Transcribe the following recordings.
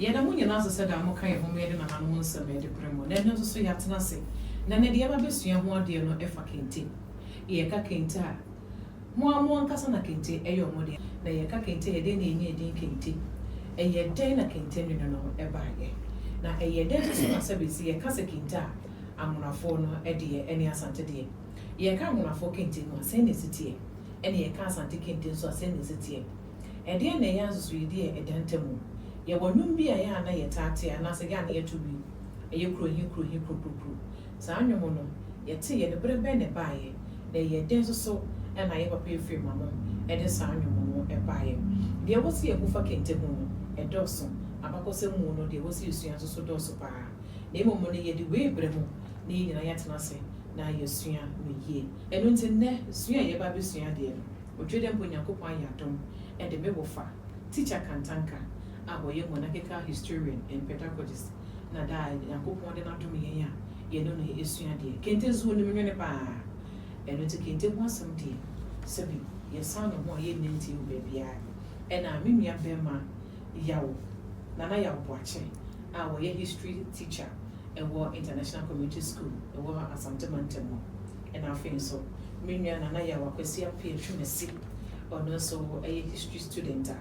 Yɛda mo nyinaa ase sɛ daa moka yɛn ho ma yɛde nananom nsɛm de brɛ mo. Na ɛnnɛ nso so yɛatena ase, na nnɛ deɛ yɛaba abɛsua ho adeɛ no fa kente. Yɛka kente a, mo ara mo ankasa na kente yɛ wɔn dea. Na yɛka kente a, ɛyɛ dɛn na yɛnya edin kente? Ɛyɛ dɛn na kente nwene no baeɛ? Na ɛyɛ dɛn nso so na sɛbe sɛ yɛka sɛ kente a, Anwonafoɔ no deɛ ne Asante deɛ? Yɛka Anwonafoɔ kente no a, sɛn na ɛsi teɛ? Ɛna yɛka Asante kente nso a, sɛn na ɛsi teɛ? Ɛdeɛn na ɛyɛ nsusuideɛ a ɛda ntamu? Yɛwɔ nnwom bi a ɛyɛ a na yɛtaa te anaasɛ ɛyɛ a na yɛto bi, ɛyɛ kurohi kurohi kurokurokuro. Saa nnwom no, yɛteeɛ no, berɛ bɛn na ɛbaeɛ? Na ɛyɛɛ dɛn nso so na yɛn papa Ephraim Amoh de saa nnwom no baeɛ? Deɛ ɛwɔ sɛ yɛhu fa kente ho no, ɛdɔɔso. Abakɔsɛm mu no, deɛ ɛwɔ sɛ yɛsua nso so dɔɔso pa ara. Na mmom no, yɛde wei rebrɛ mo na yɛn nyinaa yɛatena ase na yɛasua no yie. Ɛno nti nnɛ, sua a yɛreba abɛsua adeɛ no, Otwa dɛ mpo Nyankopɔn ayɛ adom de me wɔfa, Teacher Kantanka, a ɔyɛ monarchical historian and pedagogist na da a Nyankopɔn de no adom yɛn a yɛne no esua adeɛ. Kente nso onim nwene paa. Ɛno nti kente ho asɛm deɛ sɛbi yɛsan ne ho a yɛnnya ntie wɔ baabiara. Ɛna me nua bɛɛma Yaw, Nana Yaw Boakye a ɔyɛ history teacher ɛwɔ International Community School ɛwɔ Asante mantam mu. Ɛna afei nso me nua Nana Yaw Akwasi Appiah Twumasi, ɔno nso yɛ history student a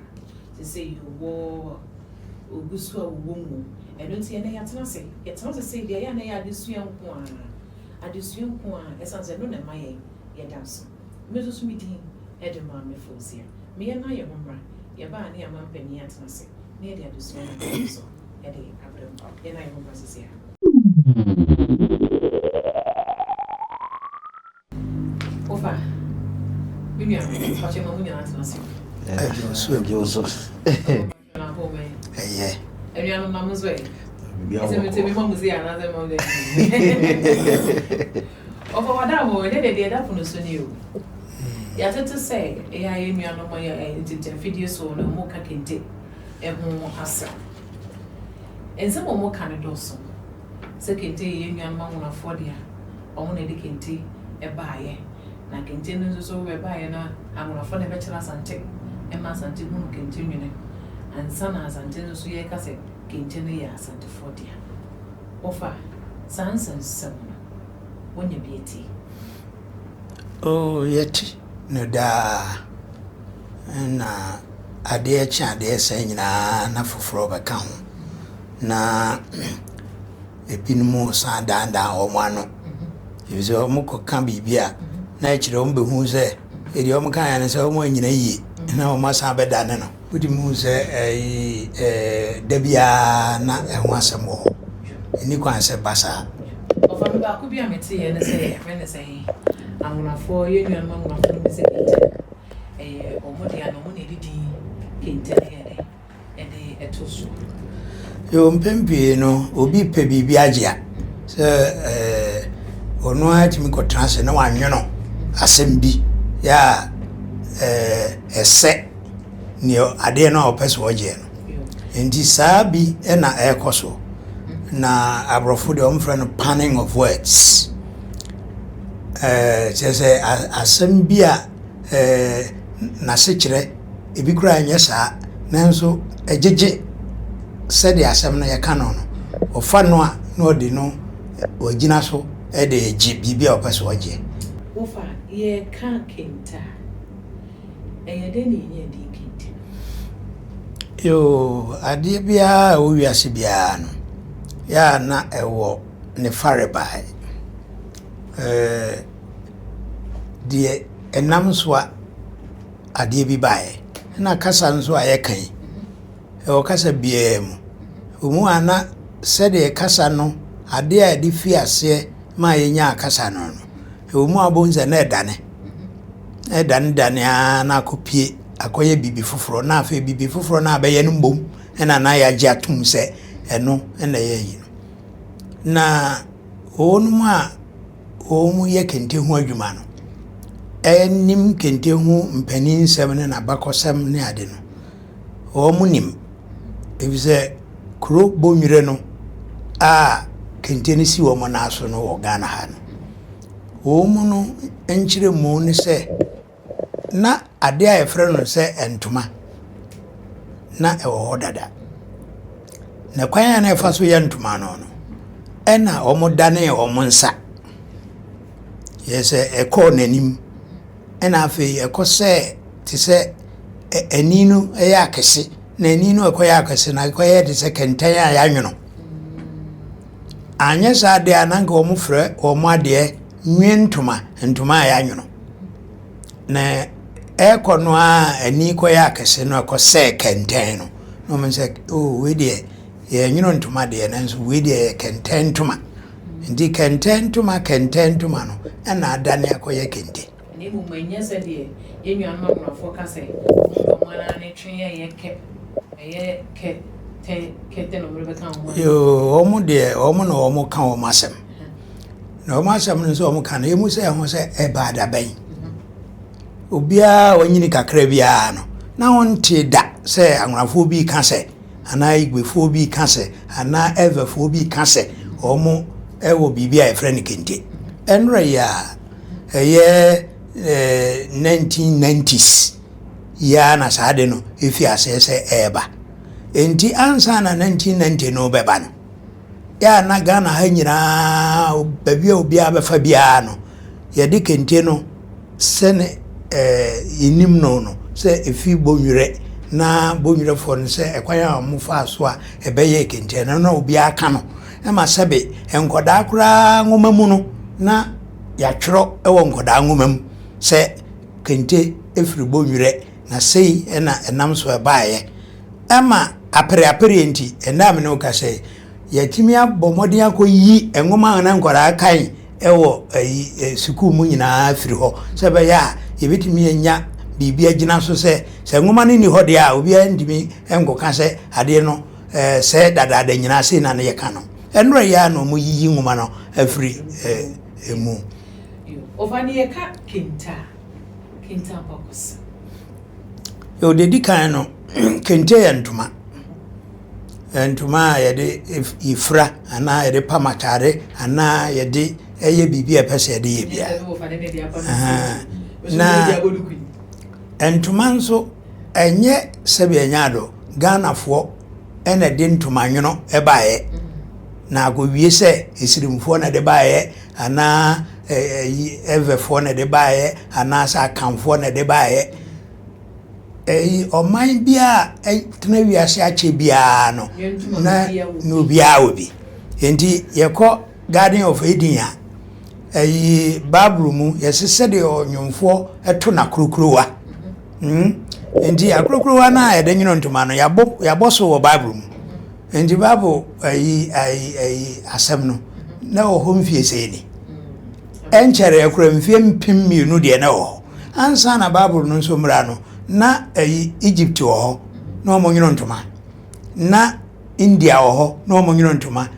seesei ɔwɔ ɔgu so a ɔwɔ mu. Ɛno nti ɛnnɛ yɛatena ase, yɛtena ase sei deɛ ɛyɛ a na ɛyɛ adesua nko ara, adesua nko ara, ɛsiane sɛ ɛno na ɛma yɛn yɛda nso. Me nso so me din de Maame Fauziah. Me yɛn nan yɛ ho mmra, yɛba a ne yɛn amanpanin atena ase na yɛde adesua no atoa so de abrɛ mo. Yɛn nan yɛ ho mmra seesei ara. Wofa, me nua, mpakyɛ ma mo nyinaa tena ase. Ɛgye wo so. Ɛyɛ. Anuanom na mo nso ɛ. Ɛsɛ mi tẹ mi ma mo si anaasɛ mo dɛ. Ɔfɔ wada mo ɛnɛ deɛ deɛ ɛda pono so ni o. Yɛatete sɛ ɛyɛ a yɛn nuanom yɛ ntete afidie so na wɔn ka kente ɛho asɛm. Nsɛm a wɔka no dɔɔso. Sɛ kente yɛ yɛn nuanom anwonafoɔ dea, wɔn na ɛde kente baeɛ. Na kente no nso so ɛbaeɛ no anwonafoɔ na ɛbɛkyerɛ Asante ma Asante hunu kente nwene ansa na Asante nso so yɛreka sɛ kente no yɛ Asantefoɔ dea. Wɔfa saa nsɛnsɛm no, woanya bi atie? Oh, yɛte no daa. Na adeɛ kye adeɛ sa nyinaa na foforɔ bɛka ho. Na ebinom san dandan wɔn ano. Efisɛ wɔkɔka biribi a, na akyire wɔbɛhu sɛ deɛ wɔkaeɛ no sɛ wɔannyina yie na wɔasan abɛdane no. Wotumi hu sɛ ɛyi ɛɛ da biara na ɛho asɛm wɔ hɔ. Ɛnni kwan sɛ ɛba saa. Ɔfa me baako bi a meteeɛ ne sɛ yɛfrɛ no sɛn, Anwonafoɔ, yɛn nuanom Anwonafoɔ no bi sɛ kente no ɛyɛ wɔn dea na wɔn na ɛde din kente no yɛ dɛn? de to so. Yoo, mpɛn pii no, obi pɛ biribi agye a, sɛ ɛɛ ɔno ara tumi kɔtena ase na wanwono asɛm bi yɛ a ɛɛ ɛsɛ nea adeɛ no a ɔpɛ sɛ ɔgyeɛ no. Nti saa bi na ɛrekɔ so. Na aborɔfo deɛ wɔfrɛ no panning of words. Ɛɛ kyerɛ sɛ asɛm bi a ɛɛ n'asekyerɛ Ebi koraa ɛnyɛ saa, nanso ɛgyegye sɛdeɛ asɛm no yɛka no no. Ɔfa no a na ɔde no wagyina so de regye biribi a ɔpɛ sɛ ɔgye. Wofa, yɛreka kente a, ɛyɛ dɛn na yɛnya din kente no? Yoo, adeɛ biara a ɛwɔ wiase biara no, yɛ a na ɛwɔ ne farebae. Ɛɛ deɛ ɛnam so a adeɛ bi baeɛ. Ɛna kasa nso a yɛka yi, ɛwɔ kasa biara mu. Ɛwɔ mu a na sɛdeɛ kasa no, adeɛ a yɛde fii aseɛ ma yɛnyaa kasa no no, ɛwɔ mu a wobɛhu sɛ na ɛdane. Na ɛdanedane ara na akɔpue akɔyɛ biribi foforɔ. Na afei biribi foforɔ no a abɛyɛ no mmom ɛna na yɛagye atom sɛ ɛno na ɛyɛ ayi no. Na wɔnom a wɔyɛ kente ho adwuma no nim kente ho mpaninsɛm ne n'abakɔsɛm ne ade no, wɔnim. Efisɛ kuro Bonwire no a kente no si wɔn nan so no wɔ Ghana ha no, wɔn no nkyerɛmu ne sɛ, na adeɛ a wɔfrɛ no sɛ ntoma na ɛwɔ hɔ dada. Na kwan a na ɛfa so yɛ ntoma no no, ɛna wɔdanee wɔn nsa. Yɛ sɛ ɛkɔɔ n'anim, ɛna afei ɛkɔ sɛ te sɛ ani no yɛ akɛse, na ani no ɛkɔyɛ akɛse na ɛkɔyɛ te sɛ kɛntɛn a yɛanwono. Anyɛ saa deɛ a na anka wɔfrɛ wɔn adeɛ nwe ntoma, ntoma a yɛanwono. Na ɛrekɔ no ara ani kɔyɛ akɛse no ɛkɔsɛɛ kɛntɛn no. Na wɔn sɛ, oh wei deɛ yɛnwono ntoma deɛ nanso wei deɛ yɛ kɛntɛn ntoma. Nti kɛntɛn ntoma kɛntɛn ntoma no ɛna adane akɔyɛ kente. Na mmom ɛnyɛ sɛdeɛ yɛn nuanom Amorafoɔ ka sɛ, wɔn ntoma no ara ne twe a ɛyɛ kɛ, ɛyɛ kɛ tɛ kɛ tɛ na wɔde bɛka wɔn ho asɛm. Yoo, wɔn deɛ wɔn na wɔn ka wɔn asɛm. Na wɔn asɛm no nso wɔn ka no, emu sɛ ɛho sɛ ɛbaa da bɛn. Obiara a wanyini kakra biara no, na ɔntee da sɛ Anwonafoɔ bi reka sɛ, anaa Igbefoɔ bi reka sɛ, anaa Ewefoɔ bi reka sɛ wɔn wɔ biribi a yɛfrɛ no kente. Ɛnora yi a ɛyɛ 1990s yi ara na saa ade no efi aseɛ sɛ ɛreba. Enti ansa na 1990 no bɛba no, yɛ a na Ghana ha nyinaa baabi a obiara bɛfa biara no, yɛde kente no sɛne ɛɛ yɛnim no no sɛ efi Bonwire na Bonwirefoɔ no sɛ ɛkwan a wɔfaa so a ɛbɛyɛɛ kente no na obiara ka no ɛma sɛbe nkɔdaa koraa nwoma mu no na yɛatwerɛ wɔ nkɔdaa nwoma mu sɛ kente efiri Bonwire na sei na ɛnam so ɛbaeɛ. Ɛma apereapereɛ nti, ɛnnɛ a me ne wo kasa yi, yɛatumi abɔ mmɔden akɔyi nwoma a na nkwadaa kan wɔ ayi sukuu mu nyinaa afiri hɔ sɛ ɛbɛyɛ a yɛbɛtumi anya biribi agyina so sɛ sɛ nwoma no nni hɔ deɛ a obiara ntumi nkɔka sɛ adeɛ no sɛ dadaada nyinaa sei na ne yɛka no. Ɛnora yi ara na wɔyiyi nwoma no afiri mu. Ɔfa ne yɛka kente a, kente abakɔsɛm. Deɛ ɛdi kan no, kente yɛ ntoma. Ntoma a yɛde fira anaa yɛde pam ataade anaa yɛde yɛ biribi a yɛpɛ sɛ yɛde yɛ biara. Na ntoma nso, ɛnyɛ sɛdeɛ ɛnyɛ ado. Ghanafoɔ na ɛde ntoma nwono baeɛ. Na akɔwie sɛ Esirimfoɔ na ɛde baeɛ anaa ɛyi Ewefoɔ na ɛde baeɛ anaasɛ Akanfoɔ na ɛde baeɛ. Ɛyi ɔman biara a ɛtena wiase akyɛ biara no na na obiara wɔ bi. Nti yɛkɔ Garden of Eden a, ɛyi Bible mu yɛse sɛdeɛ ɔnwomfoɔ to n'akurokurowa. Mm. Nti akurokurowa no a yɛde nwono ntoma no yɛabɔ yɛabɔ so wɔ Bible mu. Nti Bible ayi ayi ayi asɛm no na ɛwɔ hɔ mfie sɛɛ ni. Ɛnkyɛree koraa mfie 2000 deɛ na ɛwɔ hɔ. Ansa na Bible no nso mmra no, na ayi Egypt wɔ hɔ na wɔn nwono ntoma. Na India wɔ hɔ na wɔn nwono ntoma.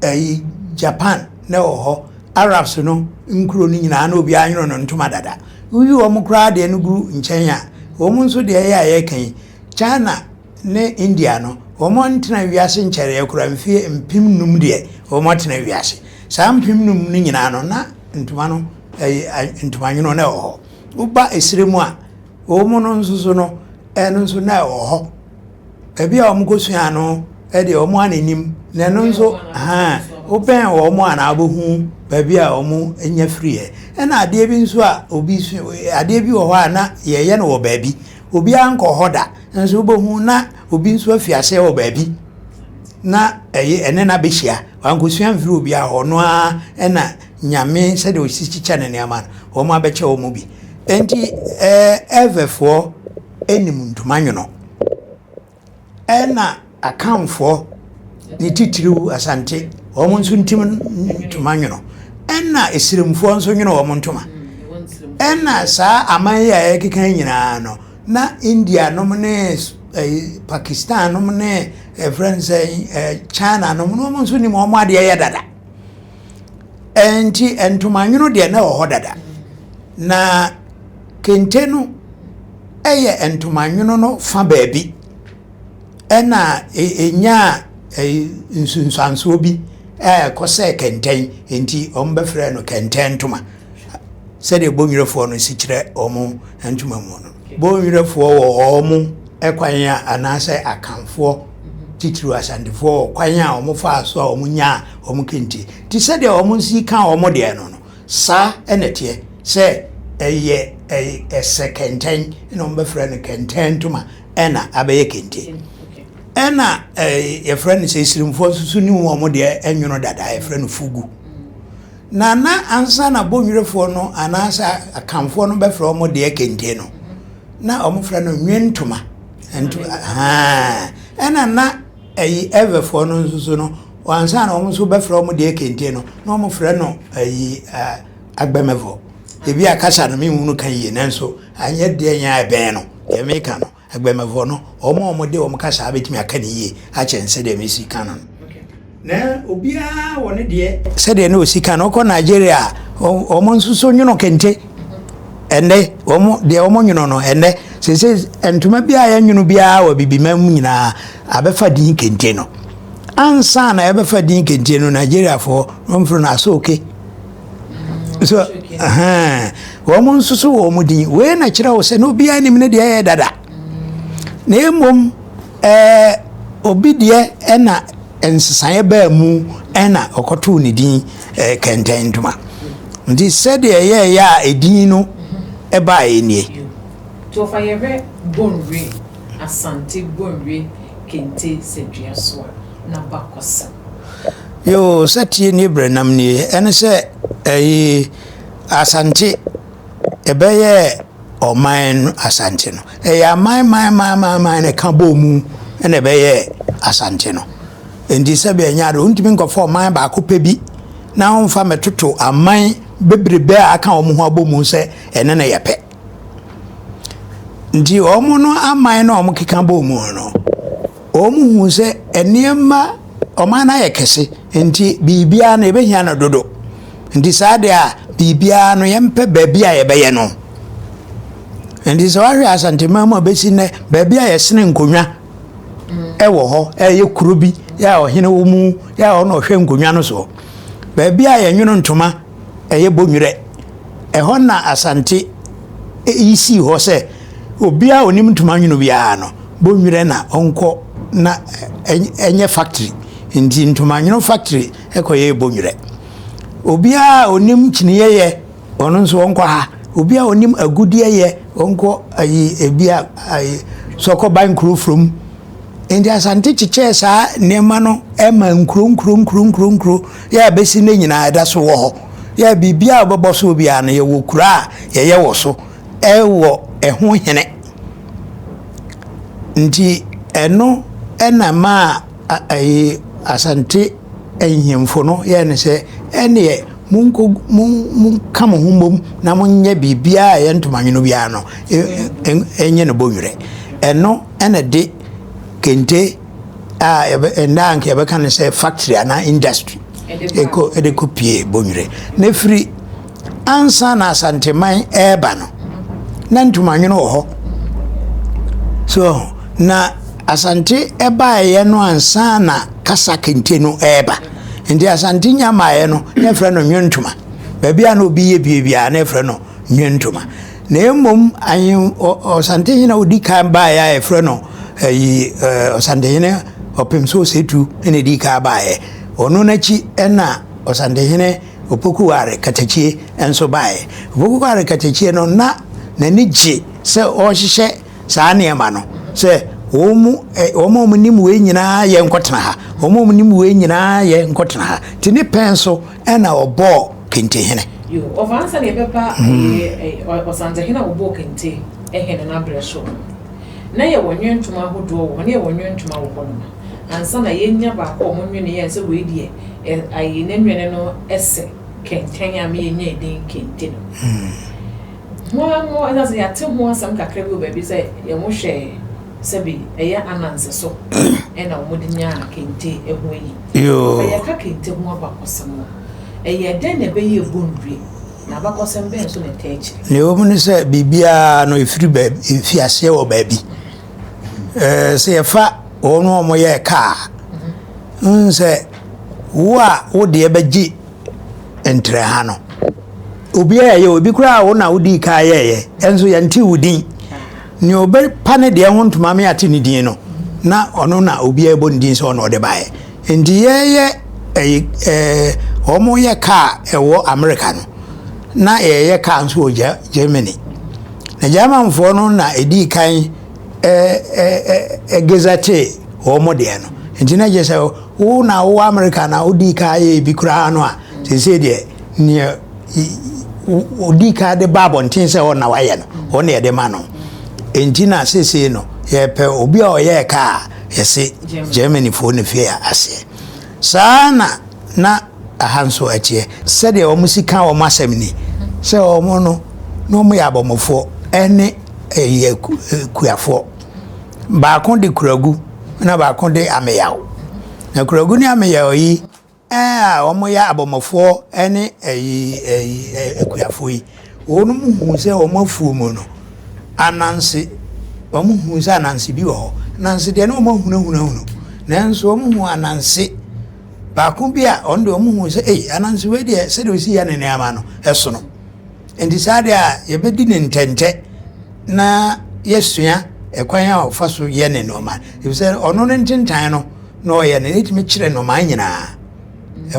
Ayi Japan na ɛwɔ hɔ. Arabs no nkuro no nyinaa na obiara nwono no ntoma dada. Woyi wɔn koraa deɛ no gu nkyɛn a, wɔn nso deɛ ɛyɛ a yɛka yi, China ne India no, wɔantena wiase nkyɛreɛ koraa, mfeɛ 5000 deɛ wɔatena wiase. Saa 5000 no nyinaa no, na ntoma no, ɛyɛ ntoma nwono na ɛwɔ hɔ. Woba esire mu a, wɔn no nso so no, ɛno nso na ɛwɔ hɔ. Baabi a wɔkɔsua no deɛ wɔn a n'anim, na ɛno nso, haa, wobɛn wɔn a na wobɛhu baabi a wɔn nya firiiɛ. Ɛna adeɛ bi nso a obi sua, adeɛ bi wɔ hɔ a na yɛyɛ no wɔ baabi. Obiara nkɔ hɔ da, nso wobɛhu na obi nso afi aseɛ wɔ baabi na ɛyɛ ɛne no abɛhyia. Wankɔsua mfiri obiara hɔ, ɔno ara ɛna Nyame sɛdeɛ ɔsi kyekyɛ ne nneɛma no, wɔn abɛkyɛ wɔn bi. Enti ɛɛ Ɛvɛfoɔ nim ntoma nwono. Ɛna Akanfoɔ, ne titiriw Asante, wɔn nso ntim ntoma nwono. Ɛna Esirimfoɔ nso nwono wɔn ntoma. Ɛna saa aman yi a yɛkeka yi nyinaa no, na India nom ne eh, Pakistan nom ne ɛfrɛ no sɛ eh, China nom no wɔn nso nim wɔn adeɛ yɛ dada. Ɛnti ntoma nwono deɛ na ɛwɔ hɔ dada. Na kente no yɛ ntoma nwono no fa baabi ɛna ɛnyaa nsunsuansoɔ bi a ɛkɔ sɛ kɛntɛn nti wɔbɛfrɛ no kɛntɛn ntoma sɛdeɛ Bonwirɛfoɔ no si kyerɛ wɔn ntoma mu no. Bonwirɛfoɔ wɔ wɔn kwan a anaasɛ Akanfoɔ. titiriw Asantefoɔ wɔ kwan a wɔfaa so a wɔnyaa wɔn kente. Nti sɛdeɛ wɔn nso ka wɔn deɛ no no, saa na ɛteɛ sɛ ɛyɛ ɛsɛ kɛntɛn na wɔbɛfrɛ no kɛntɛn ntoma ɛna abɛyɛ kente. Ɛna yɛfrɛ no sɛ Esirimfoɔ nso so ne wɔn deɛ ɛnwono dada yɛfrɛ no fugu. Na na ansa na Bonwirefɔɔ no anaasɛ Akanfoɔ no bɛfrɛ wɔn deɛ kente no, na wɔfrɛ no nwentoma. Nto, haa. Ɛna na ɛyi Ɛvɛfoɔ no nso so no, ansa na wɔn nso bɛfrɛ wɔn deɛ kente no, na wɔfrɛ no ɛyi agbɛmɛvɔ. Ebi a kasa no menhunu ka yie nanso anyɛ deɛ nyɛ a ɛbɛn no, deɛ meka no. Agbɛmɛfoɔ no, wɔn a wɔde wɔn kasaa bɛtumi aka no yie akyɛn sɛdeɛ mesi ka no no. Na obiara wɔ ne deɛ. Sɛdeɛ na ɔsi ka no, wokɔ Nigeria a, wɔn nso so nwono kente. Ɛnnɛ, wɔn deɛ wɔn nwono no, ɛnnɛ, seesei ntoma bi a yɛnwono biara wɔ Abibiman mu nyinaa abɛfa din kente no. Ansa na yɛbɛfa din kente no, Nigeriafoɔ, wɔmfrɛ no asoke. So wɔn nso so wɔ wɔn din. Wei na kyerɛ wo sɛ na obiara nim ne deɛ yɛ dada. Na mmom ɛɛ obi deɛ ɛna nsesaeɛ baa mu ɛna ɔkɔtoo ne din ɛɛ kɛntɛn ntoma. Nti sɛdeɛ ɛyɛɛyɛ a edin no ɛbaeɛ nie. Nti ɔfa yɛhwɛ Bonwire, Asante Bonwire kente sɛ dua so a, n'abakɔsɛm. Yoo sɛ tie nie brɛ nam nie ɛne sɛ ɛyi Asante ɛbɛyɛ ɔman no Asante no ɛyɛ aman man man man man na ɛka bɔɔ mu ɛna ɛbɛyɛ Asante no nti sɛbi ɛnyɛ ade wontumi nkɔfa ɔman baako pɛ bi na womfa mɛtoto aman bebrebe a aka wɔn ho abɔ mu sɛ ɛne no yɛ pɛ nti wɔn no aman na wɔn keka bɔɔ mu no Wɔhuu sɛ nneɛma, ɔman no ayɛ kɛse, nti biribiara no yɛbɛhia no dodo. Nti saa deɛ a, biribiara no yɛmpɛ baabi a yɛbɛyɛ no. Nti sɛ woahwɛ Asanteman mu a bɛsi nnɛ, baabi a yɛsene nkonnwa ɛwɔ hɔ, ɛyɛ kuro bi yɛ a ɔhene wɔ mu, yɛ a ɔno ɔhwɛ nkonnwa no soɔ. Baabi a yɛnwono ntoma ɛyɛ Bonwerɛ. Ɛhɔ na Asante yi sii hɔ sɛ obiara a ɔnim ntoma nwono biara no, Bonwerɛ na ɔnkɔ na ɛnyɛ factory. Nti ntoma nwono factory ɛkɔyɛɛ Bonwerɛ. Obiara a ɔnim kyiniiɛ yɛ, ɔno nso ɔnkɔ ha. Obiara a ɔnim agudeɛ yɛ, ɔnkɔ ayi ebi a ayi Sɔkɔban kuro from. Enti Asante kyekyɛɛ saa nneɛma no ma nkuro nkuro nkuro nkuro nkuro yɛ a bɛsi nnɛ nyinaa ɛda so wɔ hɔ. Yɛ a biribiara a wobɛbɔ soɔ biara no yɛwɔ kuro a yɛyɛ wɔ so ɛwɔ ɛho hene. Nti ɛno ɛna maa ɛyi Asante nhemfo no yɛɛ no sɛ ɛneɛ monkɔ monka mo ho mmom na monyɛ biribiara a ɛyɛ ntomanwono biara no ɛnyɛ no bɔnwerɛ. Ɛno ɛna de kente a ɛnna anka yɛbɛka no sɛ factory anaa industry ɛkɔ ɛde kɔ pie Bonwire. Na ɛfiri ansa na Asanteman ɛreba no na ntomanwono wɔ hɔ. So na Asante ɛbaeɛ no ansa na kasa kente no ɛreba. Nti Asante nya maeɛ no na ɛfrɛ no nwontoma. Baabi a na obi yɛ bie biara na ɛfrɛ no nwontoma. Na mmom ahen Ɔsantehene a ɔdi kan baeɛ a yɛfrɛ no ayi Ɔsantehene Ɔpemso Osetu na ɛdi kan baeɛ. Ɔno n'akyi na Ɔsantehene Opokuware Katakyie nso baeɛ. Opokuware Katakyie no na n'ani gye sɛ ɔrehyehyɛ saa nneɛma no sɛ wɔn mu wɔn a wɔnim wei nyinaa yɛ nkɔtena ha, wɔn a wɔnim wei nyinaa yɛ nkɔtena ha. Nti ne pɛn so na ɔbɔɔ kentehene. Yo, ɔfa ansa na yɛbɛba Ɔsantehene a ɔbɔɔ kente hene no abrɛ so no, na yɛwɔ nnwontoma ahodoɔ wɔ hɔ, na yɛwɔ nnwontoma wɔ hɔnom ansa na yɛnya baako a wɔnwene yɛn sɛ wei deɛ ayi ne nwene no sɛ kɛntɛn a ma yɛnya edin kente no. Ho ara mo, ɛna sɛ yɛate ho asɛm kakra bi wɔ baabi sɛ yɛn ho hwɛ sɛbi ɛyɛ Ananse so ɛna wɔde nyaa kente ho ayi. Yoo. Sɛ yɛka kente ho abakɔsɛm a, ɛyɛ dɛn na ɛbɛyɛ ɛbɔ nnue, na abakɔsɛm bɛn nso na ɛtaa akyire? Nea ɛwɔ mu ne sɛ biribiara no ɛfiri baabi, ɛfi aseɛ wɔ baabi. Ɛɛ sɛ yɛfa wɔn a wɔyɛɛ kaa a, wohu sɛ wo a wo deɛ bɛgye ntrɛha no, obiara yɛ obi koraa wo na wodii kaa yɛɛyɛ, ɛnso yɛnte wo din. Nea ɔbɛpa ne deɛ ho ntoma me ate ne din no. na ɔno na obiara bɔ ne din sɛ ɔno ɔde baeɛ. Nti yɛyɛ ɛyi ɛɛ wɔn yɛ kaa ɛwɔ Amerika no, na yɛyɛ kaa nso wɔ Germany. Na Germanfoɔ no na ɛdii kan ɛɛ ɛɛ gazette wɔn deɛ no. Nti na kyerɛ sɛ wo na wowɔ Amerika na wodii kan yɛ bi koraa no a, seesei deɛ neɛ ɔdii kan de ba abɔnten sɛ ɔna wayɛ no, ɔno na yɛde ma no. Nti na seesei no yɛpɛ obi a ɔyɛɛ kaa yɛse Germanyfoɔ na fie aseɛ. Saa na na aha nso ɛteɛ. Sɛdeɛ wɔn si ka wɔn asɛm ni, sɛ wɔn no na wɔn yɛ abɔmmɔfoɔ ɛne ɛyɛ kuafoɔ. Baako de kuragu na baako de ameyaw. Na kuragu ne ameyaw yi a wɔyɛ abɔmmɔfoɔ ne ɛyi ɛyi akuafoɔ yi, wɔn hu sɛ wɔn afuo mu no ananse, wɔn hu sɛ ananse bi wɔ hɔ. Ananse deɛ na wɔn ahunahunahunu, nanso wɔn hu ananse baako bi a ɔno deɛ wɔn hu sɛ ei ananse wei deɛ sɛdeɛ osi yɛ ne nneɛma no ɛsono. Nti saa deɛ a yɛbɛdi ne ntɛntɛ na yɛsua ɛkwan a ɔfa so yɛ ne nneɛma, efisɛ ɔno ne ntentan no na ɔyɛ no, ɛtumi kyerɛ nnomaa nyinaa,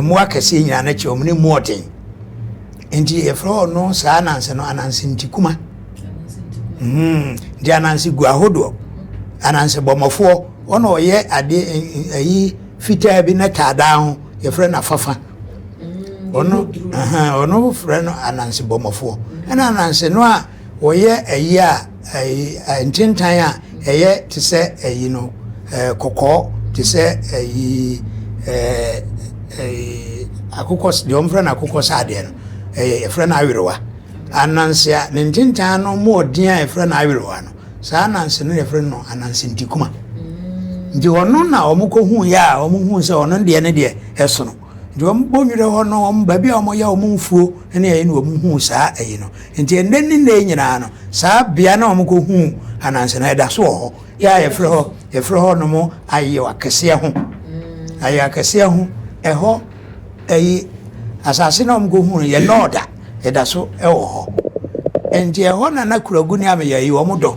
mmoa kɛseɛ nyinaa no kyerɛ wɔn ne mu ɔden. Nti yɛfrɛ ɔno saa ananse no ananse ntikuma. Nti ananse gu ahodoɔ, ananse bɔmmɔfoɔ, ɔna ɔyɛ adeɛ ayi fitaa bi na taadaa ho, yɛfrɛ no afafa. Ɔno ɔno frɛ no ananse bɔmmɔfoɔ. Ɛna ananse no a wɔyɛ ayi a ayi ntentan a ɛyɛ te sɛ ayi no ɛɛ kɔkɔɔ te sɛ ayi ɛɛ ɛyi akokɔ deɛ wɔfrɛ no akokɔ saadeɛ no ɛyɛ yɛfrɛ no awerewa. Ananse a ne ntentan no mu ɔden a yɛfrɛ no awerewa no saa ananse no yɛfrɛ no ananse ntikuma. Nti ɔno na wɔkɔhu yɛ a wɔhu sɛ ɔno deɛ ne deɛ ɛsono. Nti wɔn bɔ nwura hɔ no, wɔn baabi a wɔyɛ wɔn mfuo ne ɛyi no wɔn huu saa ɛyi no. Nti ɛnɛ ne nnɛ nyinaa no, saa bea na wɔn kɔ huu ananse no ɛda so wɔ hɔ. Yɛ a yɛfrɛ hɔ yɛfrɛ hɔ nom ayɛ akɛseɛ ho. Ayɛ akɛseɛ ho ɛhɔ ɛyi asase na wɔn kɔ huu no yɛ nɔɔda ɛda so ɛwɔ hɔ. Nti ɛhɔ na na kuragu ne ameyɛ yi wɔn dɔ.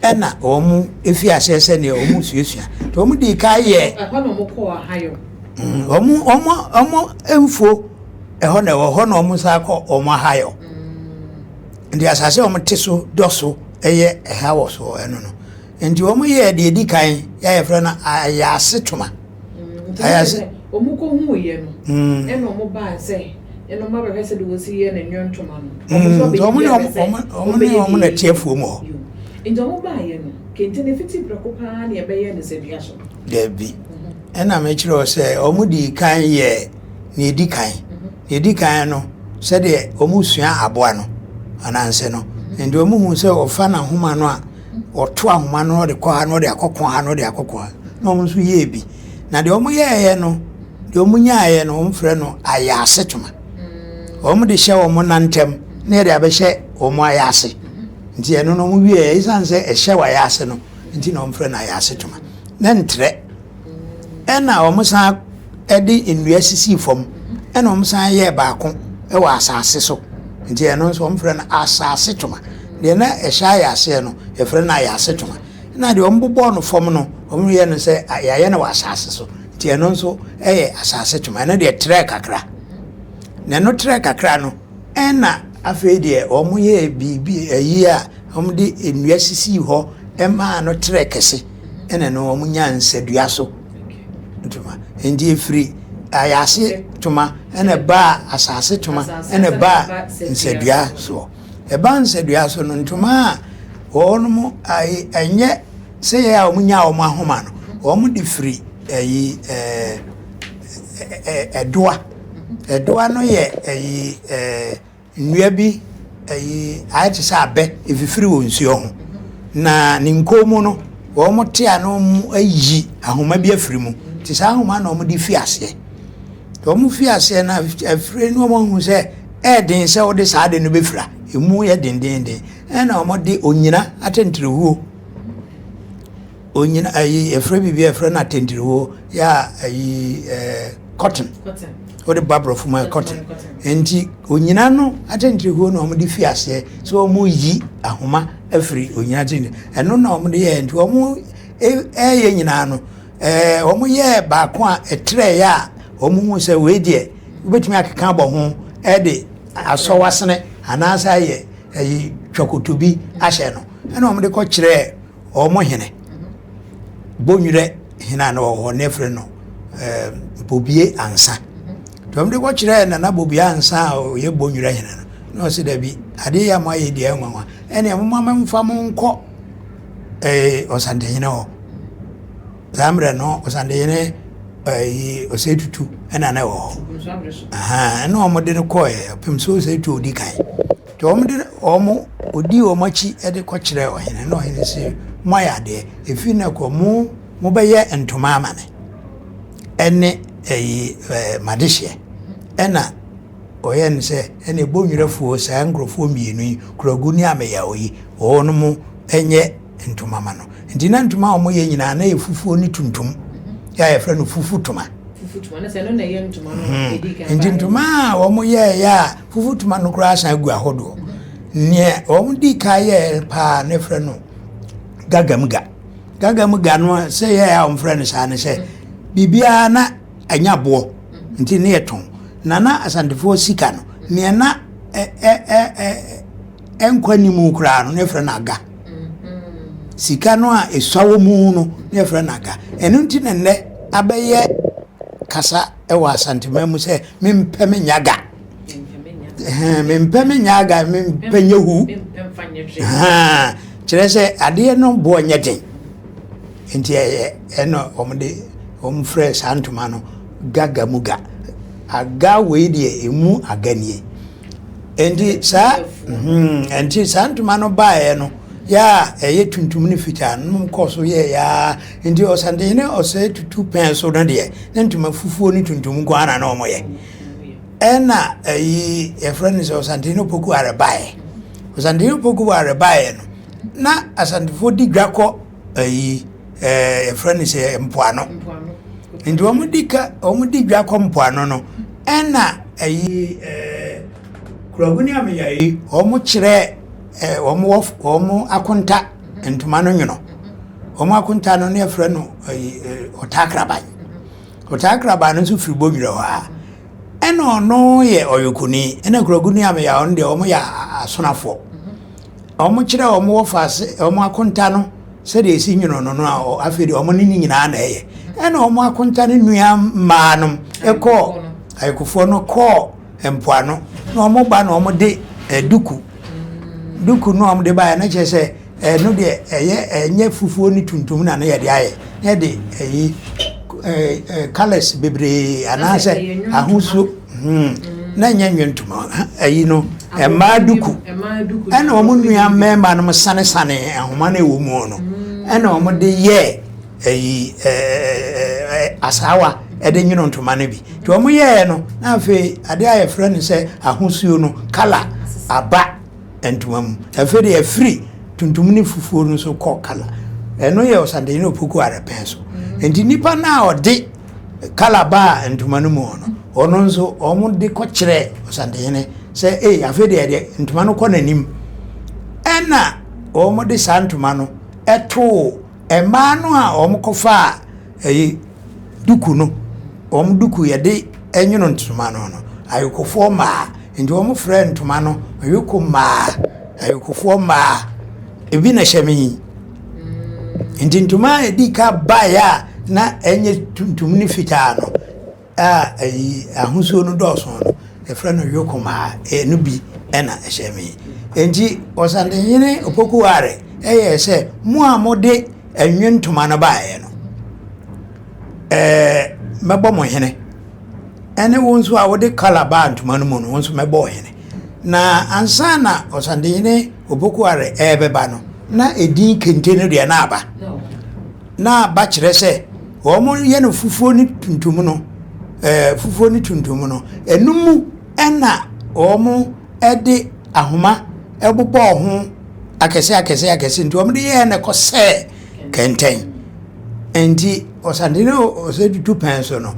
Ɛna wɔn efi aseɛ sɛ nea wɔn suasua nti wɔn di ka yɛ. Ɛhɔ na wɔn kɔ ahayɔ. Wɔn wɔn wɔn mfuo ɛhɔ na ɛwɔ hɔ na wɔn nsa kɔ wɔn ahayɔ. Nti asase a wɔn te so dɔ so ɛyɛ ɛha wɔ so ɛno no. Nti wɔn yɛ deɛ edi kan yɛ a yɛfrɛ no ayaase toma. Ayaase. Wɔn kɔ hu yɛ no. Ɛna wɔn baa sɛ ɛna wɔn abɛhwɛ sɛ de wɔn si yɛ ne nwɛn ntoma no. Wɔn ne wɔn ne wɔn na ɛte afuo mu hɔ. Nti wɔn baa yɛ no kente no fiti prɛko paa na ɛbɛyɛ ne sɛ dua so. Dabi. Ɛna mekyerɛ wo sɛ wɔn di kan yɛ nea edi kan. Nea edi kan no sɛdeɛ wɔn sua aboa no anansɛ no. Nti wɔn hu sɛ ɔfa n'ahoma no a ɔto ahoma no ɔde kɔ ha na ɔde akɔko ha na ɔde akɔko ha na wɔn nso yɛɛ bi. Na deɛ wɔn yɛɛyɛ no deɛ wɔn nyaeɛ no wɔn frɛ no ayaase toma. Wɔn de hyɛ wɔn nan ntam na yɛde abɛhyɛ wɔn ayaase. Nti ɛno no wɔn wieɛ esiane sɛ ɛhyɛ wɔ ayaase no nti na wɔn frɛ no ayaase toma. Na ntrɛ. Ɛna wɔn san de nnua sisii fam ɛna wɔn san yɛɛ baako wɔ asase so. Nti ɛno nso wɔn frɛ no asase toma. Deɛ na ɛhyɛ ayaseɛ no yɛfrɛ no ayaase toma. Na deɛ wɔn bobɔɔ no fam no wɔn yɛ no sɛ yɛayɛ no wɔ asase so. Nti ɛno nso yɛ asase toma. Ɛno deɛ trɛ kakra. Na ɛno trɛ kakra no ɛna afei deɛ wɔn yɛɛ biribi ayi a wɔn de nnua sisii hɔ ɛmaa no trɛ kɛse. Ɛna ɛno wɔn nyaa nsadua so ntoma. Nti efiri ayase toma ɛna ɛbaa asase toma ɛna ɛbaa nsadua soɔ. Ɛbaa nsadua so no ntoma a wɔn ayi ɛnyɛ sɛ yɛ a wɔn nyaa wɔn ahoma no wɔn de firi ɛyi ɛɛ ɛdoa. Ɛdoa no yɛ ɛyi ɛɛ. Nnua bi ayi ayɛ te sɛ abɛ efifiri wɔ nsuo ho na ne nkɔn mu no wɔn te a na wɔn ayi ahoma bi afiri mu te saa ahoma na wɔn de fi aseɛ wɔn fi aseɛ na afiri no wɔn ahu sɛ ɛɛden sɛ wɔde saa ade no bɛfira emu yɛ dendenden ɛna wɔn de onyina atɛntɛrɛwuo Onyina ayi yɛfrɛ biribi a yɛfrɛ no atɛntiriwo yɛ a ayi ɛɛ cotton wode ba borɔfo mu a cotton nti onyina no atɛntiriwo na wɔde fi aseɛ sɛ wɔn yi ahoma afiri onyina atɛntiri ɛno na wɔde yɛ nti wɔn ɛyɛ nyinaa no, wɔn yɛɛ baako a ɛtrɛeɛ a wɔn hu sɛ wei deɛ wobɛtumi akeka abɔ ho de asɔ w'asene anaasɛ ayɛ ɛyi twɔkoto bi ahyɛ no. Ɛna wɔn de kɔkyerɛɛ wɔn hene, Bonwerɛ hene a na ɔwɔ hɔ, ne yɛfrɛ no Bobie Ansa. Nti wɔn de kɔkyerɛɛ Nana Bobie Ansa a ɔyɛ Bonwerɛ hene no, na ɔse dabi, adeɛ yi a moayɛ deɛ ɛyɛ nwanwa, ɛneɛ momma memfa mo nkɔ Ɔsantehene hɔ. Saa mmerɛ no Ɔsantehene ɛyi Osei Tutu ɛna na ɛwɔ hɔ. Ɛna wɔn de no kɔɛ ɔpem so Osei Tutu odi kan. Nti wɔn de wɔn ɔdii wɔn akyi de kɔkyerɛɛ ɔhene na ɔhene se moayɛ adeɛ ɛfiri nnɛ kɔ mo mobɛyɛ ntoma ama me ɛne ɛyi ɛɛ madehyeɛ ɛna ɔyɛ no sɛ ɛne Bonwerɛfoɔ saa nkurɔfoɔ mmienu yi Kuragu ne Ameyaw yi wɔn mo nyɛ ntoma ma no. Nti na ntoma a wɔyɛ nyinaa na yɛ fufuo ne tuntum yɛ a yɛfrɛ no fufu toma. Nti ntoma a wɔyɛeɛ a fufu toma no koraa san gu ahodoɔ. Neɛ wɔn di ka yɛɛ paa ne frɛ no gagamga. Gagamga no sɛ yɛ a wɔfrɛ no saa ne sɛ biribiara na ɛnya boɔ nti ne yɛtɔn. Na na Asantefoɔ sika no neɛ na ɛnkɔ anim koraa no na yɛfrɛ no aga. Sika no a esua wɔ mu no na yɛfrɛ no aga. Ɛno nti na nnɛ abɛyɛ kasa wɔ Asanteman mu sɛ mempɛ menyɛ aga. Mempɛ menyɛ aga, mempɛ nyɛ hu. Kyerɛ sɛ adeɛ no boɔ nyɛ den. Nti ɛyɛ ɛna wɔde wɔn frɛ saa ntoma no gaga mu ga. Aga wei deɛ emu aga nie. Enti saa hmm, enti saa ntoma no baeɛ no, yɛ a ɛyɛ tuntum ne fitaa no nom kɔɔ so yɛɛ yaa. Nti Ɔsantehene Ɔsɛe Tutu pɛn so no deɛ, ne ntoma fufuo ne tuntum nko ara na na wɔyɛ. Ɛna ɛyi yɛfrɛ no sɛ Ɔsantehene Opoku Ware baeɛ. Ɔsantehene Opoku Ware baeɛ no, na Asantefoɔ di dwa kɔ ɛyi ɛɛ yɛfrɛ no sɛ mpoano. Nti wɔn di ka wɔn di dwa kɔ mpoano no, ɛna ɛyi ɛɛ Kuragu ne Ameya yi wɔn kyerɛ ɛɛ wɔn wɔ wɔn akonta ntoma no nwono. Wɔn akonta no ne yɛfrɛ no ɛyi ɛɛ ɔtaakraban. Ɔtaakraban no nso firi Bonwire hɔ a. Ɛna ɔno yɛ ɔyokoni. Ɛna Kuragu ne Ameya wɔn deɛ wɔn yɛ asonafoɔ. Wɔn kyerɛ wɔn wɔ faase wɔn akonta no sɛdeɛ esi nwono no no a afei deɛ wɔn ne ne nyinaa na ɛyɛ. Ɛna wɔn akonta no nua mmaa nom ɛkɔɔ ayɔkofoɔ no kɔɔ mpoano na wɔn ba na wɔn de duku duku no a wɔn de baeɛ no kyerɛ sɛ ɛno deɛ ɛyɛ ɛnyɛ fufuo ne tuntum na ne yɛde ayɛ na yɛde ɛyi ɛɛ colours bebree anaasɛ ahosuo hmm na ɛnyɛ nwentoma ɛyi no mmaa duku ɛna wɔn nua mmarima no sanesane ahoma no ɛwɔ mu no ɛna wɔn de yɛɛ ɛyi ɛɛ asaawa ɛde nwono ntoma no bi nti wɔn yɛɛ no na afei adeɛ a yɛfrɛ no sɛ ahosuo no kala aba ntoma mu afei de ɛfiri tuntum ne fufuo no so kɔ kala ɛno yɛ ɔsantehene Opoku Arepɛn so nti nipa no a ɔde kala baa ntoma no mu no ɔno nso wɔn de kɔkyerɛ ɔsantehene sɛ ee afei deɛ deɛ ntoma no kɔ n'anim ɛna wɔn de saa ntoma no ɛtoo Mmaa no a wɔkɔfaa ɛyi duku no, wɔn duku yɛde nwono ntoma no no, ayokofoɔ mmaa. Nti wɔfrɛ ntoma no ayoko mmaa, ayokofoɔ mmaa. Ebi na ɛhyɛ me yi. Nti ntoma a ɛdi ka baeɛ a na ɛnyɛ tuntum ne fitaa no, a ayi ahosuo no dɔɔso no, yɛfrɛ no yokomaa, ɛno bi na ɛhyɛ me. Enti Ɔsantehene Opoku Ware yɛɛ sɛ mo a mode ɛnwe ntoma no baeɛ no, ɛɛ mɛbɔ mo hene. Ɛne wo nso a wode kala baa ntoma no mu no, wo nso mɛbɔ wo hene. Na ansa na Ɔsantehene Opoku Ware ɛrebɛba no, na edin kente no deɛ na aba. Na aba kyerɛ sɛ wɔyɛ no fufuo ne tuntum no, ɛɛ fufuo ne tuntum no, ɛno mu ɛna wɔde ahoma bobɔɔ ho akɛse akɛse akɛse nti wɔde yɛɛ no kɔsɛɛ kɛntɛn. Nti Ɔsantehene Osei Tutu pɛn so no,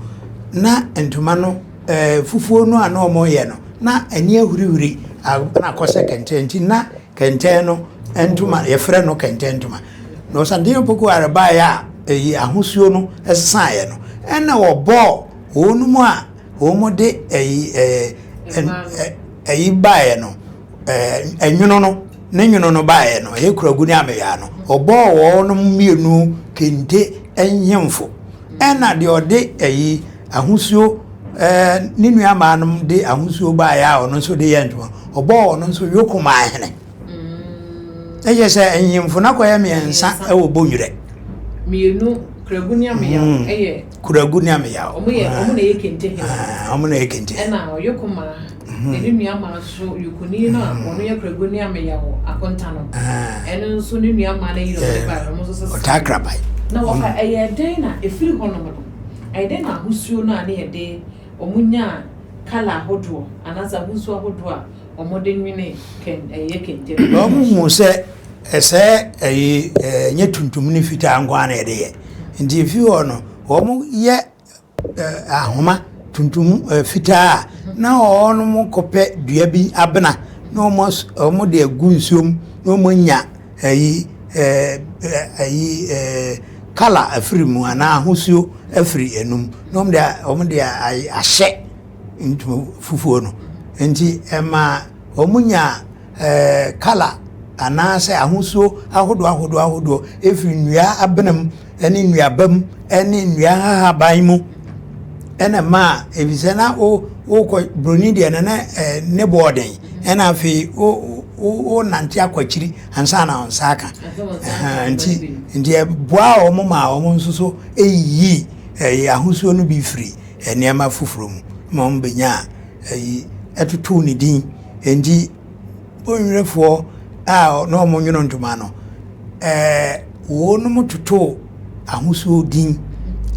na ntoma no ɛɛ fufuo no a na wɔyɛ no, na ani ahurihuri na akɔsɛ kɛntɛn nti na kɛntɛn no ntoma yɛfrɛ no kɛntɛn ntoma. Na Ɔsantehene Opoku Ware baeɛ a ɛyi ahosuo no sesaeɛ no, ɛna wɔbɔɔ wɔn a wɔde ɛyi ɛɛ ɛyi baeɛ no ɛɛ ɛnwono no ne nwono no baeɛ no ɛyɛ Kuragu ne Ameyaa no ɔbɔɔ wɔn mmienu kente nhemfo ɛna deɛ ɔde ɛyi ahosuo ɛɛ ne nuamaa nom de ahosuo baeɛ a ɔno nso de yɛ ntoma ɔbɔɔ ɔno nso Yokomaahene. Ɛyɛ sɛ nhemfo no akɔyɛ mmiɛnsa wɔ Bonwire. Mmienu, Kuragu ne Ameyaw hmm. yɛ. Kuragu ne Ameyaw. Wɔn yɛ wɔn na ɛyɛ kente hene. Ah, wɔn na ɛyɛ kente. Ɛna Ɔyokoma hmm. ne nua maa so Yokoni no a hmm. wɔn yɛ Kuragu ne Ameyaw akonta no. Ah. Ɛno nso ne nua maa no yi na wɔde ba wɔn nso sɛ. Ɔtaa kraban. Na wɔfa ɛyɛ dɛn na efiri hɔ nom no ɛyɛ dɛn na ahosuo no a ne yɛ de wɔn nyaa kala ahodoɔ anaasɛ ahosuo ahodoɔ a wɔde nwene kɛn ɛyɛ kente no. Wɔhuu sɛ ɛsɛ ɛyi ɛnyɛ tuntum ne fitaa nko ara na yɛde yɛ. Nti efi hɔ no wɔyɛ ahoma tuntum fitaa a na wɔn kɔpɛ dua bi abena na wɔn wɔn de agu nsuo mu na wɔn anya ɛyi ɛɛ ɛyi ɛɛ kala afiri mu anaa ahosuo afiri ɛnum na wɔn de wɔn de ahyɛ. ntoma fufuo no. Nti ɛma wɔnya ɛɛ kala anaasɛ ahosuo ahodoɔ ahodoɔ ahodoɔ ɛfiri nnua abena mu ne nnuaba mu ne nnua nhahaban mu ɛna ɛma efisɛ na wo wokɔ broni deɛ no na ɛɛ ne boɔ den ɛna afei wo wo wonante akɔ akyiri ansa na wo nsa aka nti nti ɛboa wɔn ma wɔn nso so ɛyiyi ɛyɛ ahosuo no bi firi nneɛma foforɔ mu ma wɔn bɛnyaa ayi ɛtotoo ne din. Enti Bonwurefoɔ a na wɔn nwono ntoma no, ɛɛ wɔnom totoo ahosuo din.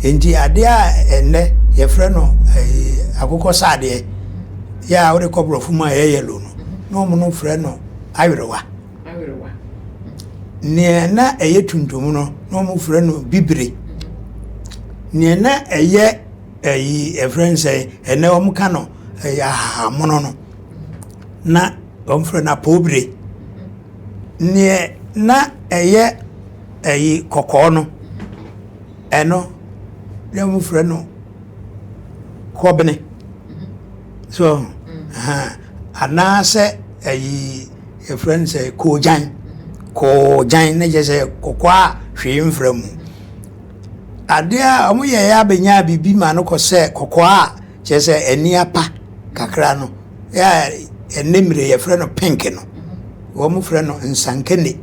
Enti adeɛ a ɛnnɛ yɛfrɛ no ɛyi akokɔ saadeɛ yɛ a wode kɔ borɔfo mu a ɛyɛ yellow no, na wɔn no frɛ no awerewa. Nea na ɛyɛ tuntum no, na wɔfrɛ no bibire. Nea na ɛyɛ ɛyi ɛfrɛ no sɛ ɛnɛ wɔka no ɛyɛ ahahammono no, na wɔfrɛ no apɔwbire. Nea na ɛyɛ ɛyi kɔkɔɔ no, ɛno na wɔfrɛ no kɔbene. So, anaasɛ ɛyi. Yɛfrɛ no sɛ koogyan. Koogyan ne kyerɛ sɛ kɔkɔɔ a hwee mfra mu. Adeɛ a wɔyɛeɛ abɛnya biribi ma no kɔ sɛ kɔkɔɔ a kyerɛ sɛ ani apa kakra no yɛ a ɛnnɛ mmerɛ yɛfrɛ no pink no, wɔfrɛ no nsankane.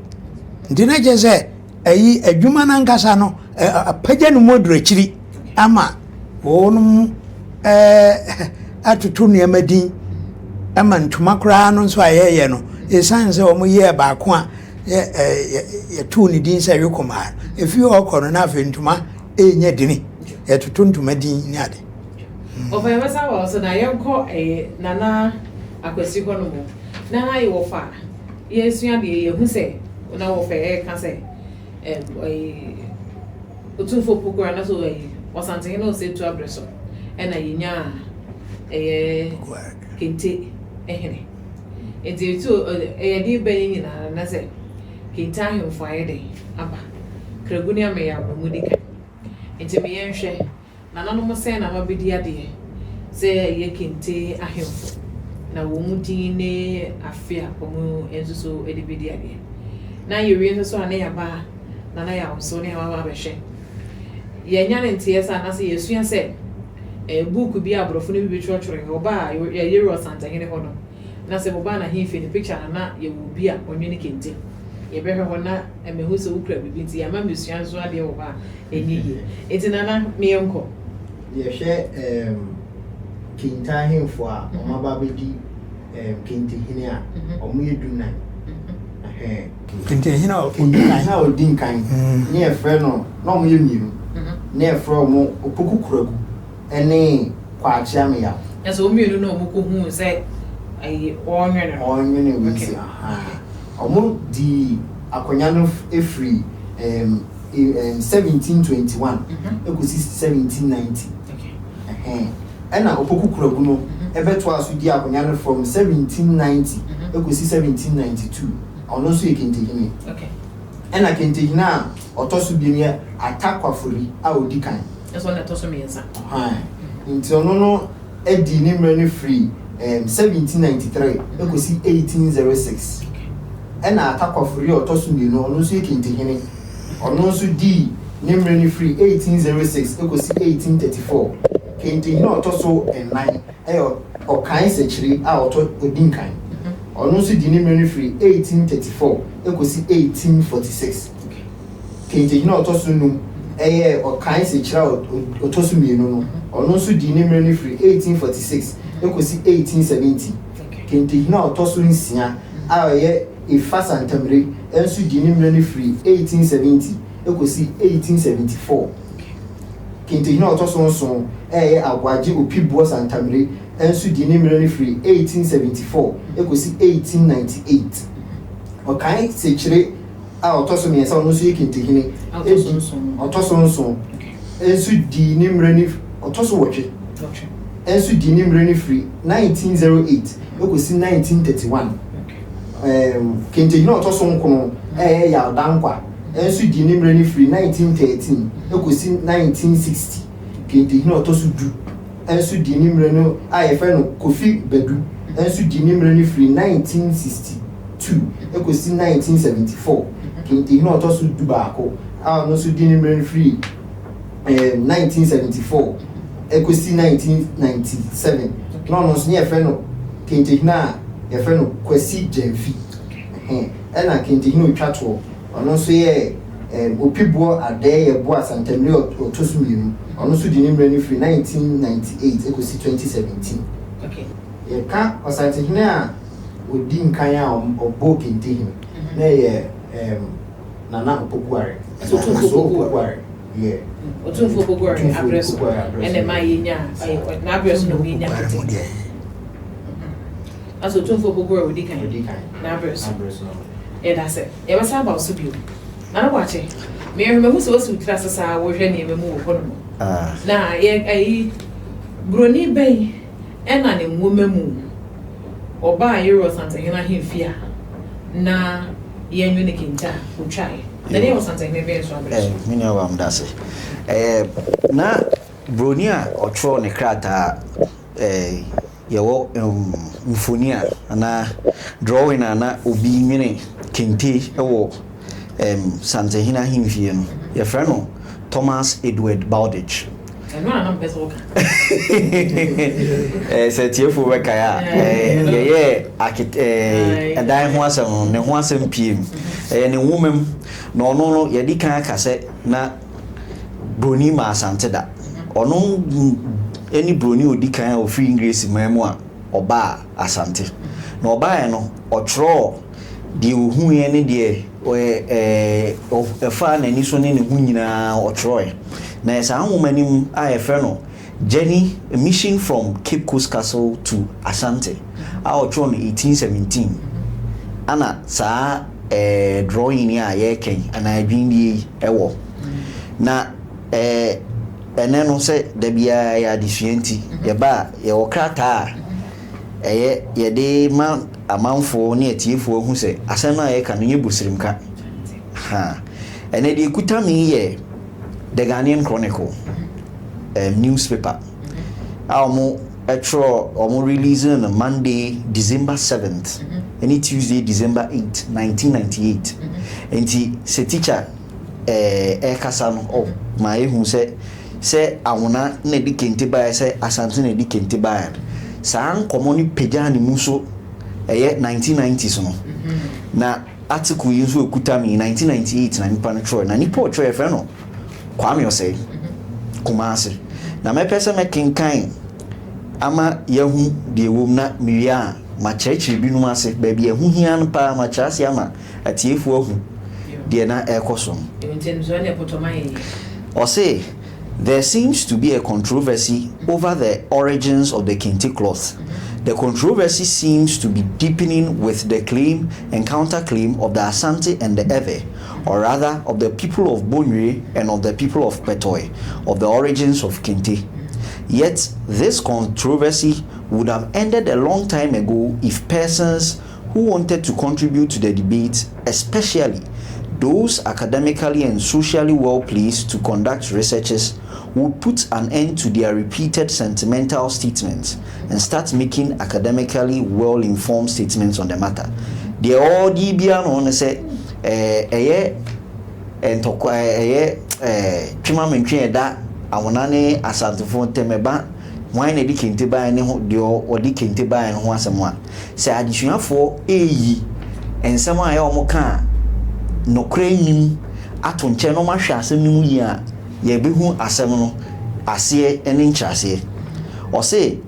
Nti na kyerɛ sɛ Ayi adwuma no ankasa no, apagya ne mu aduru akyiri ama wɔnom atoto nneɛma din ma ntoma koraa no nso a yɛyɛ no, ɛsiane sɛ wɔn yɛɛ baako a yɛtoo ne din sɛ Yokomaa no, ɛfiri hɔ kɔ no na afei ntoma ɛrenya dini, yɛtoto ntoma din ne ade. Ɔfa yɛbɛsa wɔ so na yɛnkɔ Nana Akwasi hɔ nom. Nana yɛ wɔfa. Yɛresua deɛ yɛhu sɛ na wɔfɛ ɛreka sɛ ɛm ɛyi Otumfoɔ Opoku anaasɛ ɛyi Ɔsantehene Osei Tutu abrɛ so ɛna yɛnyaa ɛyɛ kente hene. Nti etu ɛyɛ de ba yi nyinaa na sɛ kente ahemfo ayɛ dɛn aba. Kragu ne Ameyaw na wɔdi kan. Nti me yɛnhwɛ. Nananom sɛn na wɔabɛdi adeɛ sɛ ɛyɛ kente ahemfo, na wɔn din ne afe a wɔn nso so de bɛdi adeɛ. Na yɛwie nso so a na yɛaba Nana Yaw so ne yɛaba abɛhwɛ. Yɛanya ne nteɛ sɛ anaasɛ yɛasua sɛ eh, buuku bi a aborɔfo no bi bɛtwerɛtwerɛ, ɔbaa yɛyere Ɔsantehene hɔ no, Na sɛ wɔba n'ahemfie no, picture no na yɛwɔ obi a ɔnwene kente. Yɛbɛhwɛ hɔ na mahu sɛ wokura biribi nti yɛama mesua nso adeɛ wɔ hɔ a ɛnyɛ yie. Nti Nana me yɛnkɔ. Yɛhwɛ ɛɛm kente ahemfo a wɔn aba abɛdi ɛɛm kentehene a, wɔn yɛ dunnan. Ɛhɛn. Kentehene a ɔdi kan. Kentehene a ɔdi nkan ne yɛfrɛ no, na wɔn yɛ mmienu. Ne yɛfrɛ wɔn Opoku Kuragu. ne Kwakye Ameyaw. Na sɛ wɔn mmienu na wɔn kɔ huu sɛ ayi ɔrenwene no. Ɔrenwene wei si ahaa. Wɔn dii akonnwa no firi ɛɛm ɛɛm 1721 ɛkɔsi 1790. Ɛhɛn. Ɛna Opoku Kuragu no ɛbɛtoaa so dii akonnwa no from 1790 ɛkɔsi 1792. Ɔno nso yɛ Kentehene. Ɛna Kentehene a ɔtɔ so biom yɛ Atta Kwafori a ɔdi kan. Ɛsɛ ɔno na ɛtɔ so mmiɛnsa. Ɔhan. Nti ɔno no dii ne mmerɛ no firi 1793 kɔsi 1806. Ɛna Atta Kwafori a ɔtɔ so mmienu, ɔno nso yɛ Kentehene. Ɔno nso dii ne mmerɛ no firi 1806 kɔsi 1834. Kentehene a ɔtɔ so nnan yɛ Ɔkan Sekyere a ɔtɔ ɔdi nkan. Ɔno nso dii ne mmerɛ no firi 1834 kɔsi 1846. Kentehene a ɔtɔ so num yɛ Ɔkan Sekyere a ɔtɔ so mmienu no. Ɔno nso dii ne mmerɛ no firi 1846 kɔsi 1870. Kentehene a ɔtɔ so nsia a ɔyɛ Efa Santamire nso dii ne mmerɛ no firi 1870 kɔsi 1874. Kentehene a ɔtɔ so nson a ɛyɛ Aboagye Opiboɔ Santamire nso dii ne mmerɛ no firi 1874 kɔsi 1898. Ɔkan Sekyere a ɔtɔ so mmiɛnsa a ɔno nso yɛ Kentehene ɔtɔ so nson nso dii ne mmerɛ no ɔtɔ so wɔtwe nso dii ne mmerɛ no firi 1908 kɔsi 1931. Kentehene a ɔtɔ so nkono a ɛyɛ Yaw Dankwa nso dii ne mmerɛ no firi 1913 kɔsi 1960. Kentehene a ɔtɔ so du nso dii ne mmerɛ no a yɛfrɛ no Kofi Badu nso dii ne mmerɛ no firi 1962 kɔsi 1974. Kentehene a ɔtɔ so dubaako a ɔno nso dii ne mmerɛ no firi 1974 kɔsi 1997 na ɔno nso ne yɛfrɛ no Kentehene a yɛfrɛ no Kwasi Gyamfi. Ɛna Kentehene otwa toɔ, ɔno nso yɛ Opiboɔ Adɛɛ Yɛboa Asantemire ɔtɔ so mmienu, ɔno nso di ne mmerɛ no firi 1998 kɔsi 2017. Yɛka Ɔsantehene a ɔdi nkan a ɔbɔɔ Kentehene na ɛyɛ Nana Opokuare. Otumfoɔ Opokuare. Yeah. Otumfoɔ Opokuare abrɛ so ɛna ɛma yɛnya n'abrɛ so na ɔmo yɛnya kente. Asɛ Otumfoɔ Opokuare odi kan n'abrɛ so. Yɛda sɛ yɛbɛsan aba wo so bio. Nana Boakye, mehwɛ mahu sɛ wasi wo tiri ase saa wohwɛ nneɛma mu wɔ hɔnom. Na yɛ ayi Buroni bɛn ɛna ne nwoma mu ɔbaa Yerɔ Santehene ahemfie a na yɛnwene kente a otwaeɛ. Na ne yɛ Ɔsantehene bɛn so abrɛ so? Me nua baa, meda ase. Na Buroni a ɔtwerɛ ne krataa yɛwɔ mfoni a anaa drawing a na obi nwene kente wɔ Santehene ahemfie no, yɛfrɛ no Thomas Edward Bowditch. Ɛno a na mpɛ sɛ woka. Sɛ tiefoɔ bɛkae a, yɛyɛ ɛdan ho asɛm no, ne ho asɛm pie mu. Ɛyɛ ne nwoma mu na ɔno no yɛde kan aka sɛ na Broni ma Asante da. Ɔno ne Broni a ɔdi kan a ɔfiri English man mu a ɔbaa Asante. Na ɔbaeɛ no, ɔtwerɛɔ deɛ ɔhuiɛ ne deɛ ɛfaa n'ani so ne ne ho nyinaa ɔtwerɛe. Na ɛyɛ saa nwoma no mu a yɛfrɛ no Journey Mission from Cape Coast Castle to Asante a ɔtwerɛ no 1817 ana saa drawing yi a yɛreka yi anaa adwinnie yi ɛwɔ. Na ɛnɛ no sɛ da biara yɛ adesua nti yɛba a yɛwɔ krataa a ɛyɛ yɛde ma amanfoɔ ne atiefoɔ ahu sɛ asɛm no a yɛka no nyɛ bosirimka. Ha ɛnɛ deɛ ekuta mi yɛ The Ghanaian Chronicle newspaper a wɔn ɛtwerɛ, wɔn release no Monday, December 7th ɛne Tuesday, December 8, 1998. Nti sɛ teacher ɛɛkasa no ɔ maa ehu sɛ Awona na ɛde kente baeɛ, sɛ Asante na ɛde kente baeɛ, saa nkɔmɔ no pagyaa ne mu so. Ɛyɛ 1990s no na article yi nso ekuta mi 1998 na nipa no twerɛ, na nipa ɔtwerɛ yɛfrɛ no Kwame Ɔsɛe, Kumase. Na mɛpɛ sɛ mɛkenkan ama yɛhu deɛ ɛwɔ mu, na mewie a makyerɛkyerɛ binom ase baabi ɛho hia no paa, makyerɛ ase ama atiefoɔ ahu deɛ na ɛrekɔ so no. Ɔse, "There seems to be a controversy over the origins of the kente cloth. The controversy seems to be deepening with the claim and counterclaim of the Asante and the Ewe, or rather of the people of Bonwire and of the people of Kpetoe, of the origins of kente. Yet this controversy would have ended a long time ago if persons who wanted to contribute to the debate, especially Those academically and socially well placed to conduct researches would put an end to their repeated sentimental statements and start making academically well informed statements on the matter. Deɛ ɔde biara no ne sɛ ɛyɛ ntɔkwa, ɛyɛ twema mentwe ɛda Awona ne Asantefoɔ ntɛm, ɛba hwan na ɛde kente baeɛ ne ho, deɛ ɔde kente baeɛ no ho asɛm a, sɛ adesuafoɔ ɛreyi nsɛm a ɛyɛ wɔn ka a nokorɛ nim ato nkyɛn na wɔahwɛ asɛm no mu yie a, yɛbɛhu asɛm no aseɛ ne nkyerɛaseɛ. Ɔse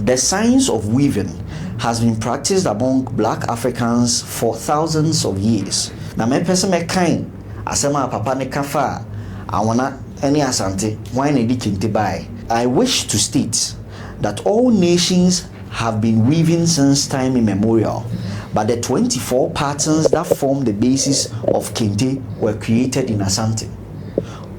the science of weaving has been practiced among Black Africans for thousands of years. Na mɛpɛ sɛ mɛkan asɛm a papa ne ka fa a Awona ne Asante hwan na ɛde kente baeɛ. I wish to state that all nations have been weaving since time immemorial, but the 24 patterns that form the basis of kente were created in Asante.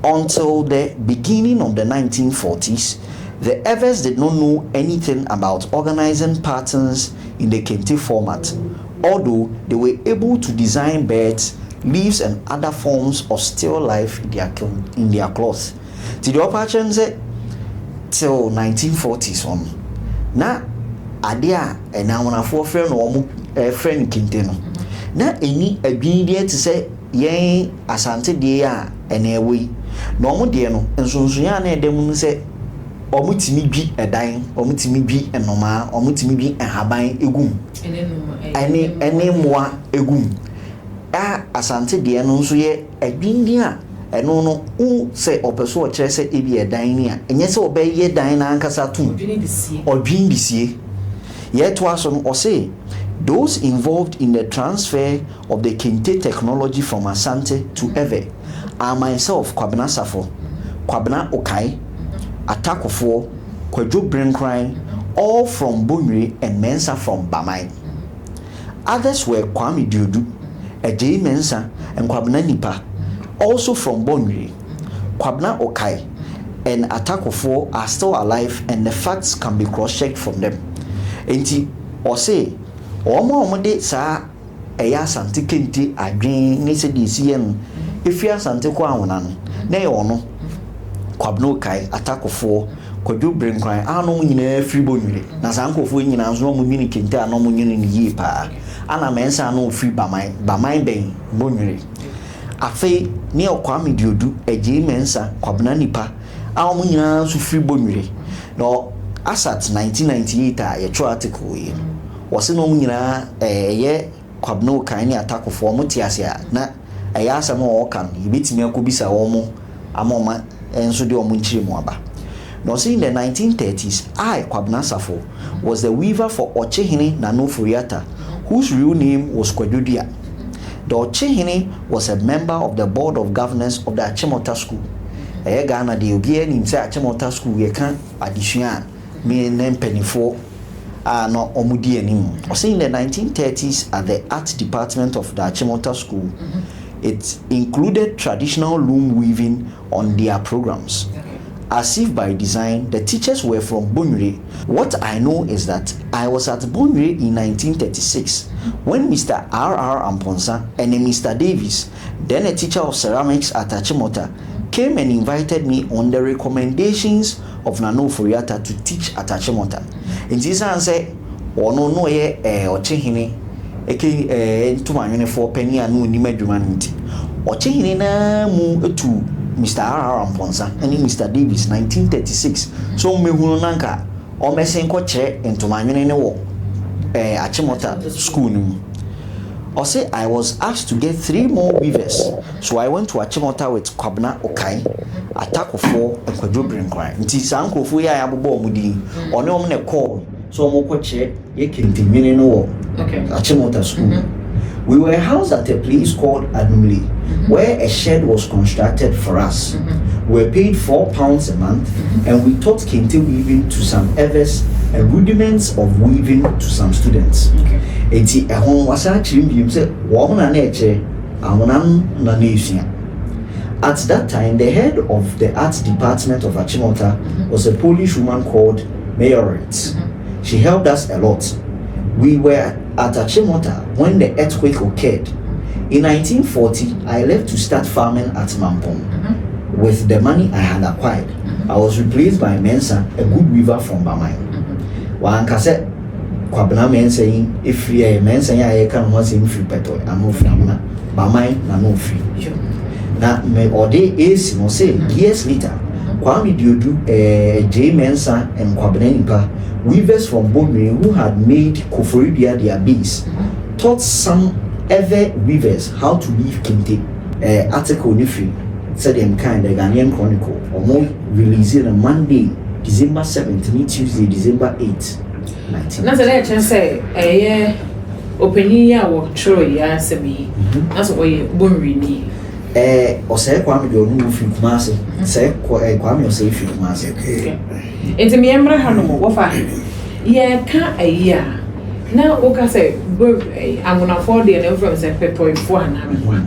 Until the beginning of the 1940s, the Ewes did not know anything about organizing patterns in the kente format, although they were able to design birds, leaves, and other forms of still life in their cloth. Ti deɛ ɔpa akyerɛ no sɛ till 1940s hɔ no, na adeɛ a ɛna Awonafoɔ frɛ no, wɔn ɛfrɛ no kente no, na ɛni adwindeɛ te sɛ yɛn Asante deɛ a ɛna ɛwɔ yi. Na wɔn deɛ no, nsonsonoeɛ a na ɛda mu no sɛ wɔn tumi dwi ɛdan, wɔn tumi dwi nnomaa, wɔn tumi dwi nhaban egu mu ɛne mmoa egu mu. A Asante deɛ no nso yɛ adwindeɛ a ɛno no wo sɛ ɔpɛ so ɔkyerɛ sɛ ebi ɛdan ni a, ɛnyɛ sɛ ɔbɛyɛ dan n'ankasa tum, ɔdwin de sie. Yɛtoa so no, ɔse those involved in the transfer of the kente technology from Asante to Ewe are myself, Kwabena Safo, Kwabena Okai, Atakofoɔ, Kwadwo Brinkran, all from Bonwire, and Mensa from Bamai. Others were Kwame Duodu, Ejei Mensa and Kwabena Nipa, also from Bonwire. Kwabena Okai and Atakofoɔ are still alive and the facts can be cross-checked from them. Enti ɔse wɔn a wɔde saa ɛyɛ Asante kente adwene ne sɛdeɛ esi yɛ no efiri Asante kɔ Awona no, na ɛyɛ ɔno Kwabena Okai, Atakofoɔ, Kwadwo Brinkran a na wɔn nyinaa firi Bonwire. Na saa nkurɔfoɔ yi nyinaa nso na wɔn nwene kente a na wɔn nwene no yie paa. Ana Mɛnsa na ofiri Baman, Baman bɛn Bonwire. Afei ne Kwame Duodu, Agyei Mɛnsa, Kwabena Nipa a wɔn nyinaa nso firi Bonwire. Na asat 1998 a yɛtwerɛ article yi no, wɔsi na wɔn nyinaa ɛyɛ Kwabena Okai ne Atakofoɔ, wɔn te ase a na ɛyɛ asɛm a wɔka no, yɛbɛtumi akɔbisa wɔn ama wɔn nso de wɔn nkyerɛ mu aba. Na ɔsɛ in the 1930s, I, Kwabena Safo, was the weaver for Ɔkyehene Nana Ofori-Atta, whose real name was Kwadwo Dua. The Ɔkyehene was a member of the board of governors of the Achimota School. Ɛyɛ Ghana deɛ, obiara nim sɛ Achimota School, yɛka adesua a, me ne mpanimfoɔ a na wɔn di anim. Ɔsɛ in the 1930s at the art department of the Achimota School, it included traditional loom weaving on their programs. As if by design, the teachers were from Bonwire. What I know is that I was at Bonwire in 1936 when Mr. R.R. Amponsa and a Mr. Davis, then a teacher of ceramics at Achimota, came and invited me on the recommendations of Nana Ofori-Atta to teach at Achimota. Nti san sɛ ɔno no ɔyɛ ɔkyehene eke ntomanwenefoɔ panyin a na onim adwuma no, nti ɔkyehene naa mu etu Mr. R.R. Amponsa ne Mr. Davis 1936 so mmehunu nanka ɔmɛsen kɔkyerɛ ntomanwene ne wɔ Achimota School no mu. Ɔsɛ I was asked to get three more weavers, so I went to Achimota with Kwabena Okai, Atakofoɔ and Kwadwo Brinkran. Nti saa nkurɔfoɔ yi a yɛabobɔ wɔn din, ɔne wɔn na ɛkɔɔ so wɔn kɔkyerɛ yɛ kentenwene no wɔ Achimota School. We were housed at a place called Anumle, where a shed was constructed for us. We were paid £4 a month, and we taught kente weaving to some others and rudiments of weaving to some students. Enti ɛho wasa akyerɛ mu bio sɛ wɔn na ɛkyerɛ Awona na esua. At that time, the head of the art department of Achimota was a Polish woman called Mayoret. She helped us a lot. We were at Achimota when the earthquake occurred. In 1940, I left to start farming at Mampong with the money I had acquired. I was replaced by Mensah, a good weaver from Bamai. Wanka sɛ Kwabena Mensah yi efiri ɛyɛ Mensah yi a yɛka ne ho asɛm firi Pɛtɔ anaa ofiri Amena Bamai na na ofiri. Na me ɔde esi no sɛ years later Kwame Diodu, J. Mensah and Kwabena Nipa, weavers from Bonwire who had made Koforidua their base, taught some other weavers how to weave kente. Article ne firi sɛdeɛ mekae, The Ghanaian Chronicle. Ɔmo release no Monday, December 7th ne Tuesday, December 8, 19. Na sɛ dɛ ɛkyerɛ sɛ ɛyɛ ɔpanyin yi a wɔtwerɛ yi asɛm yi, na sɛ ɔyɛ Bonwirini? Ɔsɛe Kwame deɛ, ɔno firi Kumase. Sɛ Kwame Ɔsɛe firi Kumase. Nti mmeɛmmra ha nom wɔfa yɛka ayi a na woka sɛ anwonafoɔ deɛ na wofrɛ sɛ Pɛtɔefoɔ anaa meboa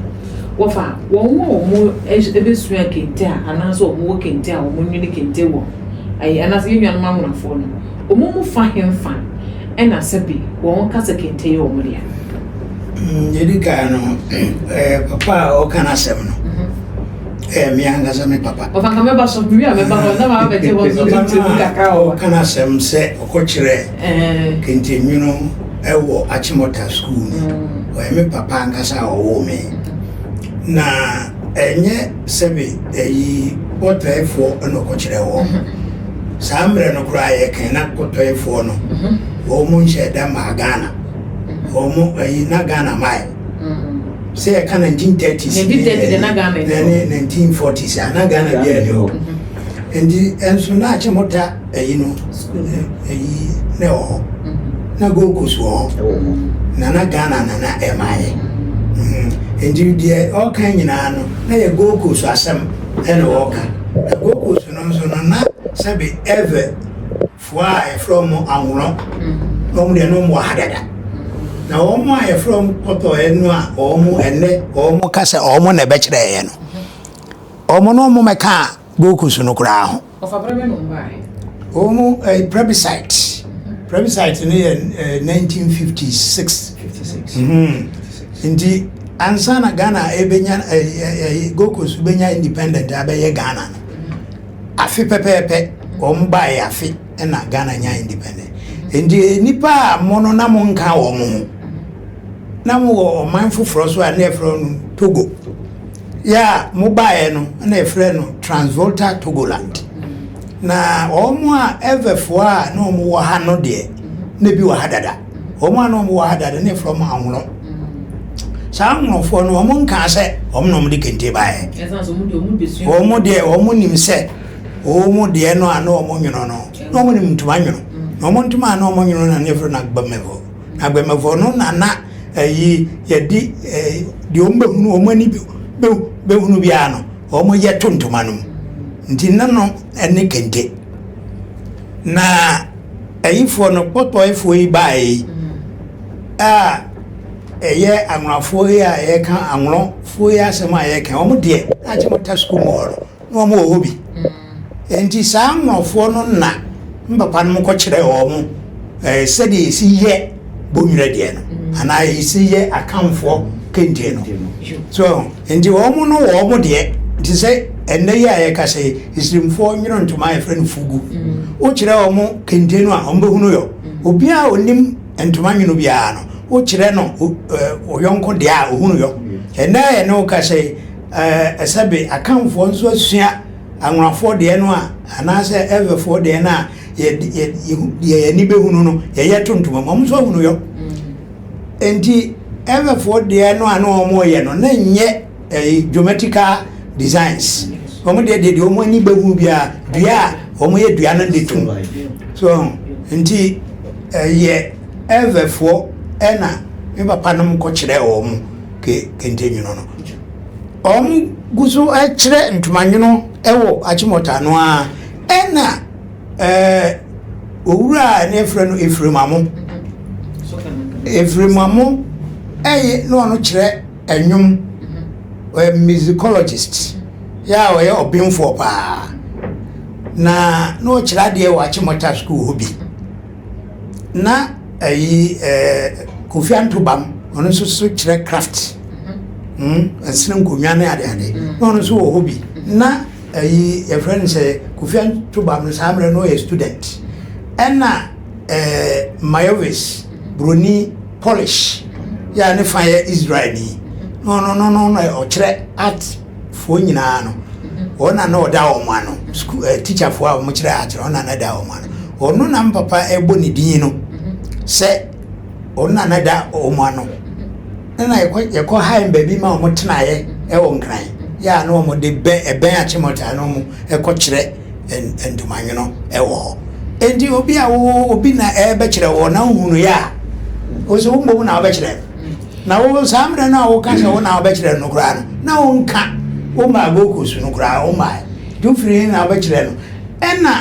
wɔfa wɔn a wɔn ebesua kente a anaasɛ wɔn wɔ kente a wɔn nwene kente wɔ ayi anaasɛ yɛn nuanom anwonafoɔ no, wɔn mu fa hemfa ɛna sɛbi wɔn kasa kente yɛ wɔn dea? Yɛdi kan no, papa a ɔka n'asɛm no ɛyɛ me ankasa me papa. Ɔfa nka mɛba so mewi a mɛba hɔ na maa bɛgye hɔ nso Papa nkyɛn mu no a kakra wɔ ɔka n'asɛm sɛ ɔkɔkyerɛ kente nwino ɛwɔ Achimota School no, ɔyɛ me papa ankasa a ɔwoo me. Na ɛnyɛ sɛbi ɛyi Kpɔtɔefoɔ ɛna ɔkɔkyerɛ wɔ saa mmerɛ no koraa. Yɛkan na Kpɔtɔefoɔ no wɔn mo nhyɛ da maa Ghana, wɔn mo ɛyi na Ghana maaɛ sɛ yɛka 1930s. 1930 de na Ghana ni hɔ. Ne 1940s a na Ghana biara ni hɔ. Nti ɛnso na Achimota ɛyi no ɛyi na ɛwɔ hɔ, na Gold Coast wɔ hɔ. Ɛwɔ hɔ. Na Ghana nana ɛmaayɛ. Nti deɛ ɔka nyinaa no na yɛ Gold Coast asɛm ɛna ɔka. Na Gold Coast no nso no, na sɛbi ɛvɛ foɔ a yɛfrɛ wɔn Anworɔ na wɔn deɛ no wɔn wɔ ha dada, na wɔn a yɛfrɛ wɔn Kɔtɔɛ no a wɔn ɛnɛ wɔn ka sɛ wɔn na ɛbɛkyerɛ yɛ no, wɔn no wɔn mɛka Gold Coast no koraa ho. Ɔfa brɛ bɛ no mbaeɛ? Wɔn plebiscite no yɛ 1956. 56. Nti ansa na Ghana ebenya ɛɛ ɛɛ Gold Coast benya independent abɛyɛ Ghana no, afe pɛpɛɛpɛ wɔn baeɛ, afe ɛna Ghana nya independent. Nti nipa a mo no na mo nka wɔn ho na mo wɔ ɔman foforɔ so a ne yɛfrɛ no Togo yɛ a mo baeɛ no na yɛfrɛ no Transvolta Togoland. Na wɔn a ɛvɛfoɔ a na wɔn wɔ ha no deɛ, na bi wɔ ha dada. Wɔn a na wɔn wɔ ha dada ne yɛfrɛ wɔn Anworɔ. Saa Anworɔfoɔ no, wɔn nkaa sɛ wɔn na wɔn de kente baeɛ. Ɛsan sɛ ɔmo deɛ ɔmo besua. Wɔn deɛ, wɔn nim sɛ wɔn deɛ no a na wɔn nwono no, na wɔn nim ntoma nwono, na wɔn ntoma a na wɔn nwono na ne yɛfrɛ no agbɛmɛfo. Agbɛmɛfo no na ɛyi yɛde deɛ wɔn bɛhunu, wɔn ani bɛhunu biara no, wɔn yɛ to ntoma no mu. Nti na no ɛne kente na ɛyifoɔ no, Kpɔtɔefoɔ yi baeɛ yi a ɛyɛ Anwonafoɔ yi a yɛka Anworɔfoɔ yi asɛm a yɛka, wɔn deɛ Achimota School mu hɔ no na wɔn wɔ hɔ bi. Nti saa Anworɔfoɔ no na mpapa no kɔkyerɛ wɔn sɛdeɛ yɛsi yɛ Bonwire deɛ no anaa yɛsi yɛ Akamfoɔ kente no so. Nti wɔn no wɔn deɛ nti sɛ ɛnnɛ yi a yɛka sɛ Esirimfoɔ nwono ntoma a yɛfrɛ no fugu, wokyerɛ wɔn kente no a, wɔn bɛhunu yɔ. Obiara a onim ntoma nwono biara no, wokyerɛ no ɔyɔnko deɛ a, ohunu yɔ. Ɛnnɛ a yɛne wo ka sɛ ɛsɛbe Akamfoɔ nso asua Anwonafoɔ deɛ no a anaasɛ Ɛvɛfoɔ deɛ no a yɛ deɛ yɛni bɛhunu no yɛyɛ to ntoma mu, wɔn nso ahunu yɔ. Nti Ɛvɛfoɔ deɛ no a na wɔn yɛ no na nyɛ ɛyi geometrical designs. Wɔn deɛ wɔn ani bɛhunu biara, dua a wɔn yɛ dua no de tum so. Nti ɛyɛ Ɛvɛfoɔ ɛna me papa nom kɔkyerɛ wɔn kente nwono no. Wɔn gu so kyerɛ ntoma nwono ɛwɔ Achimota no a, ɛna owura a ne yɛfrɛ no Efirimamo. Efirimamo ɛyɛ na ɔno kyerɛ ɛnwom, ɔyɛ musicologist yɛ a ɔyɛ ɔbenfoɔ paa na ɔkyerɛ adeɛ wɔ Achimota School hɔ bi. Na ɛyi Kofi Antobam, ɔno nso so kyerɛ craft. Ɛsene nkonnwa ne adeade. Na ɔno nso wɔ hɔ bi. Na ɛyi yɛfrɛ no sɛ Kofi Antobam no saa mmerɛ no ɔyɛ student. Ɛna ɛɛ Mayovis Broni Polish yɛ a ne fa yɛ Israelni. Na ɔno no no na ɔkyerɛ art foɔ nyinaa no. Wɔn na na ɔda wɔn ano. School ɛɛ teacher foɔ a wɔkyerɛ art no ɔno na na ɛda wɔn ano. Ɔno na me papa ɛbɔ ne din no sɛ ɔno na na ɛda wɔn ano. Ɛna yɛkɔ yɛkɔ hae baabi ma wɔn tenaeɛ ɛwɔ Nkran. Yɛ a na wɔn de bɛn ɛbɛn Achimota na wɔn ɛkɔ kyerɛ ntomanwono ɛwɔ hɔ. Enti obi a wo obi na ɛbɛkyerɛ wɔ na wohunu yɛ a, wo sɛ wo mmom na wobɛkyerɛ no. Na wo saa mmerɛ no a woka sɛ wo na wobɛkyerɛ no koraa no, na wonka wo maa Gold Coast no koraa wo maa. Nti wofiri he na wobɛkyerɛ no. Ɛna